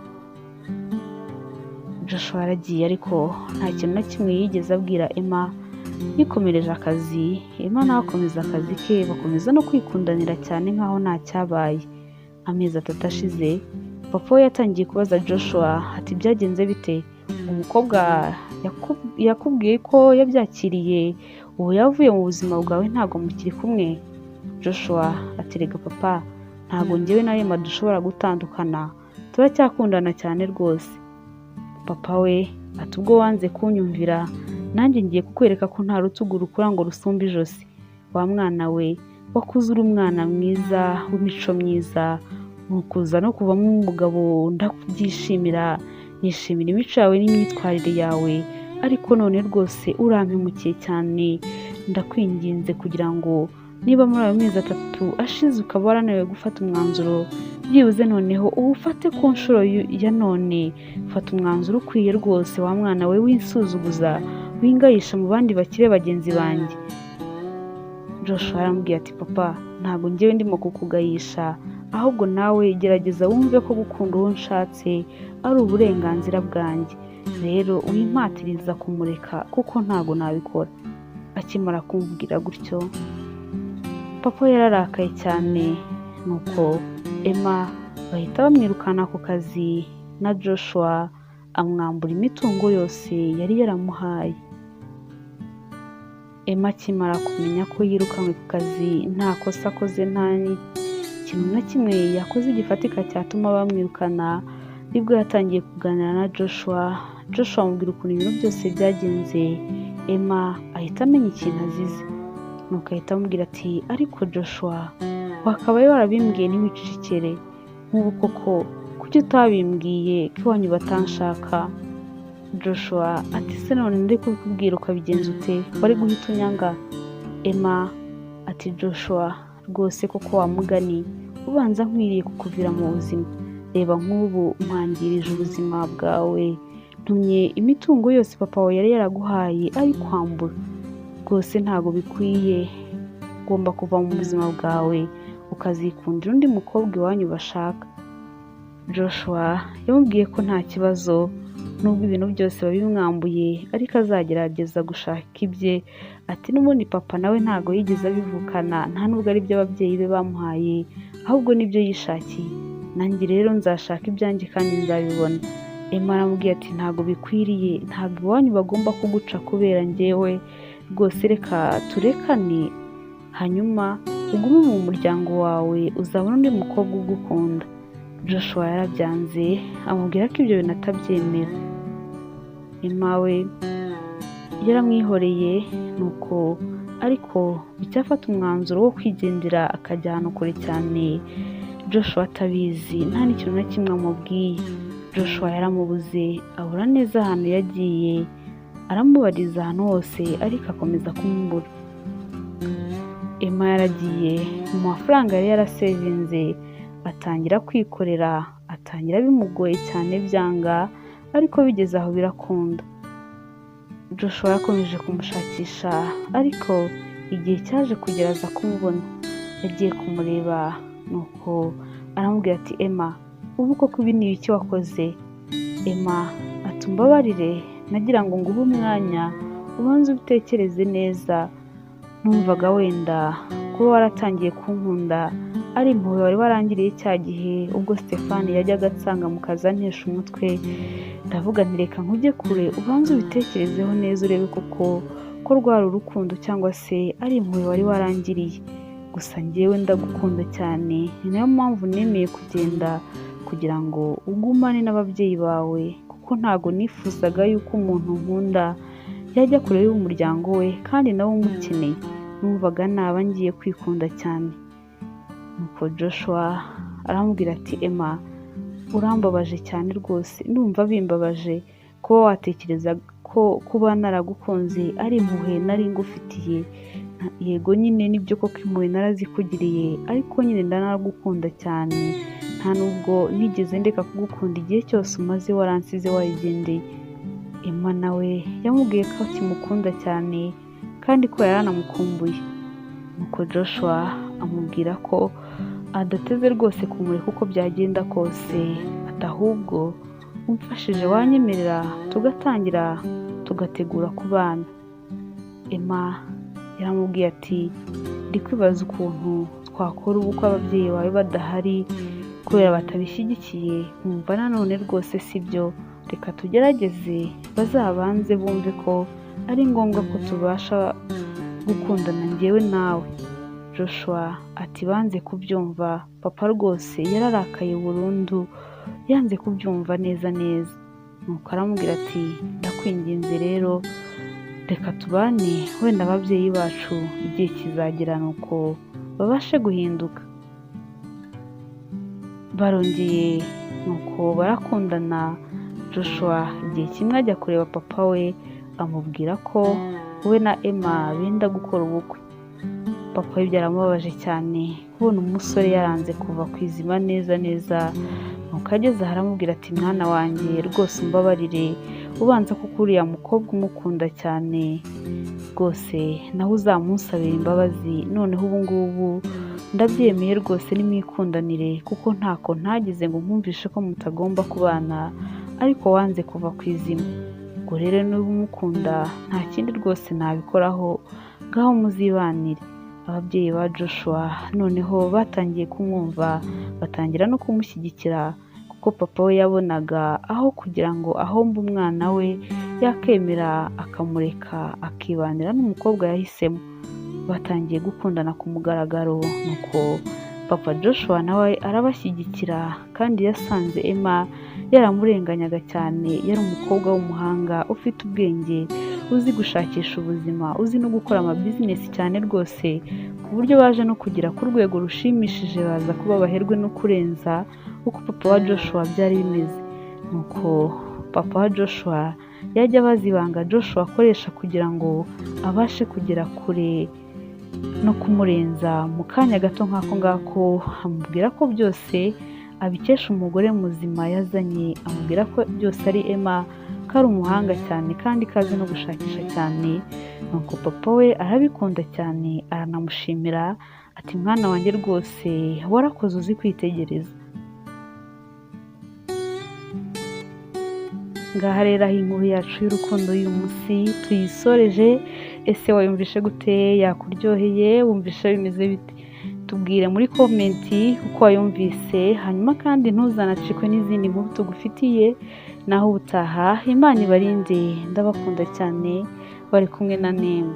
Joshua yaragiye ariko nta kintu na kimwe yigeze abwira Emma, yikomereje akazi, Emma nawe akomeza akazi ke, bakomeza no kwikundanira cyane nkaho nta cyabaye. Amezi 3 ashize, papa we yatangiye kubaza Joshua ati byagenze bite? Umukobwa yakubwiye ko yabyakiriye, ubu yavuye mu buzima bwawe ntabwo mukiri kumwe? Joshua ati rega papa, ntabwo njyewe na Emma dushobora gutandukana, turacyakundana cyane rwose. Papa we ati ubwo wanze kunyumvira, nanjye ngiye kukwereka ko nta rutugu rukura ngo rusumbe ijosi. Wa mwana we, wakuze uri umwana mwiza w'imico myiza, nukuza no kuvamo umugabo ndakubyishimira, nishimira imico yawe n'imyitwarire yawe, ariko none rwose urampemukiye cyane, ndakwinginze kugira ngo niba muri ayo mezi 3 ashize ukaba warananiwe gufata umwanzuro, byibuze noneho uwufate ku nshuro ya none, fata umwanzuro ukwiye rwose wa mwana we winsuzuguza, wingayisha mu bandi bakire bagenzi banjye. Joshua yaramubwiye ati papa, ntabwo njyewe ndimo kukugayisha, ahubwo nawe gerageza wumve ko gukunda uwo nshatse ari uburenganzira bwanjye, rero wimpatiriza kumureka kuko ntabwo nabikora. Akimara kumubwira gutyo, papa yararakaye cyane, nuko Emma bahita bamwirukana ku kazi na Joshua amwambura imitungo yose yari yaramuhaye. Emma akimara kumenya ko yirukanwe ku kazi nta kosa akoze, nta kintu na kimwe yakoze gifatika cyatuma bamwirukana, nibwo yatangiye kuganira na Joshua. Joshua amubwira ukuntu ibintu byose byagenze, Emma ahita amenya ikintu azize, nuko ahita amubwira ati ariko Joshua wakabaye warabimbwiye ntiwicecekere, nk'ubu koko kuki utabimbwiye ko iwanyu batanshaka? Joshua ati se none ndi kubikubwira ukabigenza ute? Wari guhita unyanga? Emma ati Joshua rwose koko wamugani, ubanza nkwiriye kukuvira mu buzima, reba nk'ubu nkwangirije ubuzima bwawe, ntumye imitungo yose papa wawe yari yaraguhaye ari kwambura, rwose ntabwo bikwiye, ugomba kuva mu buzima bwawe ukazikundira undi mukobwa iwanyu bashaka. Joshua yamubwiye ko nta kibazo nubwo ibintu byose babimwambuye, ariko azagerageza gushaka ibye, ati n'ubundi papa nawe ntabwo yigeze abivukana, nta nubwo ari ibyo ababyeyi be bamuhaye, ahubwo nibyo yishakiye, nanjye rero nzashaka ibyanjye kandi nzabibona. Emma aramubwiye ati ntabwo bikwiriye, ntabwo iwanyu bagomba kuguca kubera njyewe, rwose reka turekane, hanyuma ugume mu muryango wawe uzabona undi mukobwa ugukunda. Joshua yarabyanze, amubwira ko ibyo bintu atabyemera. Emma we yaramwihoreye, nuko ariko bucya afata umwanzuro wo kwigendera akajya ahantu kure cyane, Joshua atabizi, nta n'ikintu na kimwe amubwiye. Joshua yaramubuze, abura neza ahantu yagiye, aramubariza ahantu hose ariko akomeza kumubura. Emma yaragiye mu mafaranga yari yarasevinze atangira kwikorera, atangira bimugoye cyane byanga, ariko bigeze aho birakunda. Joshua yakomeje kumushakisha, ariko igihe cyaje kugera aza kumubona. Yagiye kumureba nuko aramubwira ati Emma, ubu koko ibi ni ibiki wakoze? Emma ati umbabarire, nagira ngo nguhe umwanya ubanze ubitekereze neza, numvaga wenda kuba waratangiye kunkunda ari impuhwe wari warangiriye cya gihe ubwo Stefani yajyaga ansanga mu kazi antesha umutwe, ndavuga nti reka nkujye kure ubanze ubitekerezeho neza urebe koko ko rwari urukundo cyangwa se ari impuhwe wari warangiriye, gusa njyewe ndagukunda cyane, ni nayo mpamvu nemeye kugenda kugira ngo ugumane n'ababyeyi bawe, kuko ntago nifuzaga yuko umuntu nkunda yajya kure y'umuryango we kandi nawe umukeneye, numvaga naba ngiye kwikunda cyane. Nuko Joshua aramubwira ati Emma, urambabaje cyane rwose, ndumva bimbabaje kuba watekereza ko kuba naragukunze ari impuhwe nari ngufitiye, yego nyine nibyo koko impuhwe narazikugiriye, ariko nyine ndanagukunda cyane, nta nubwo nigeze ndeka kugukunda igihe cyose umaze waransize warigendeye. Emma nawe yamubwiye ko akimukunda cyane kandi ko yari anamukumbuye. Nuko Joshua amubwira ko adateze rwose kumureka uko byagenda kose, ati ahubwo umfashije wanyemerera tugatangira tugategura kubana. Emma yaramubwiye ati ndi kwibaza ukuntu twakora ubukwe ababyeyi bawe badahari kubera batabishyigikiye, nkumva nanone rwose sibyo, reka tugerageze bazabanze bumve ko ari ngombwa ko tubasha gukundana njyewe nawe. Joshua ati banze kubyumva, papa rwose yararakaye burundu, yanze kubyumva neza neza. Nuko aramubwira ati ndakwinginze rero reka tubane, wenda ababyeyi bacu igihe kizagera nuko babashe guhinduka. Barongeye nuko barakundana. Joshua igihe kimwe ajya kureba papa we, amubwira ko we na Emma benda gukora ubukwe. Papa we byaramubabaje cyane kubona umusore yaranze kuva ku izima neza neza. Nuko ageze aho aramubwira ati mwana wanjye rwose umbabarire, ubanza kuko uriya mukobwa umukunda cyane rwose, nawe uzamunsabira imbabazi, noneho ubu ngubu ndabyemeye rwose nimwikundanire, kuko ntako ntagize ngo nkumvishe ko mutagomba kubana, ariko wanze kuva ku izima. Ubwo rero niba umukunda nta kindi rwose nabikoraho, ngaho muzibanire. Ababyeyi ba Joshua noneho batangiye kumwumva, batangira no kumushyigikira, kuko papa we yabonaga aho kugira ngo ahombe umwana we yakemera akamureka akibanira n'umukobwa yahisemo. Batangiye gukundana ku mugaragaro, nuko papa Joshua nawe arabashyigikira, kandi yasanze Emma yaramurenganyaga cyane, yari umukobwa w'umuhanga ufite ubwenge, uzi gushakisha ubuzima, uzi no gukora amabizinesi cyane rwose, ku buryo baje no kugera ku rwego rushimishije, baza kuba abaherwe no kurenza uko papa wa Joshua byari bimeze. Nuko papa wa Joshua yajya abaza ibanga Joshua akoresha kugira ngo abashe kugera kure no kumurenza mu kanya gato nk'ako ngako, amubwira ko byose abikesha umugore muzima yazanye, amubwira ko byose ari Emma, ko ari umuhanga cyane kandi ko azi no gushakisha cyane. Nuko papa we arabikunda cyane, aranamushimira ati mwana wanjye rwose warakoze uzi kwitegereza. Ngaha rero aho inkuru yacu y'urukundo y'uyu munsi tuyisoreje. Ese wayumvishe gute? Yakuryoheye? Wumvishe bimeze bite? Tubwire muri komenti uko wayumvise, hanyuma kandi ntuzanacikwe n'izindi nkuru tugufitiye. Naho ubutaha, Imana ibarinde, ndabakunda cyane, bari kumwe na Nema.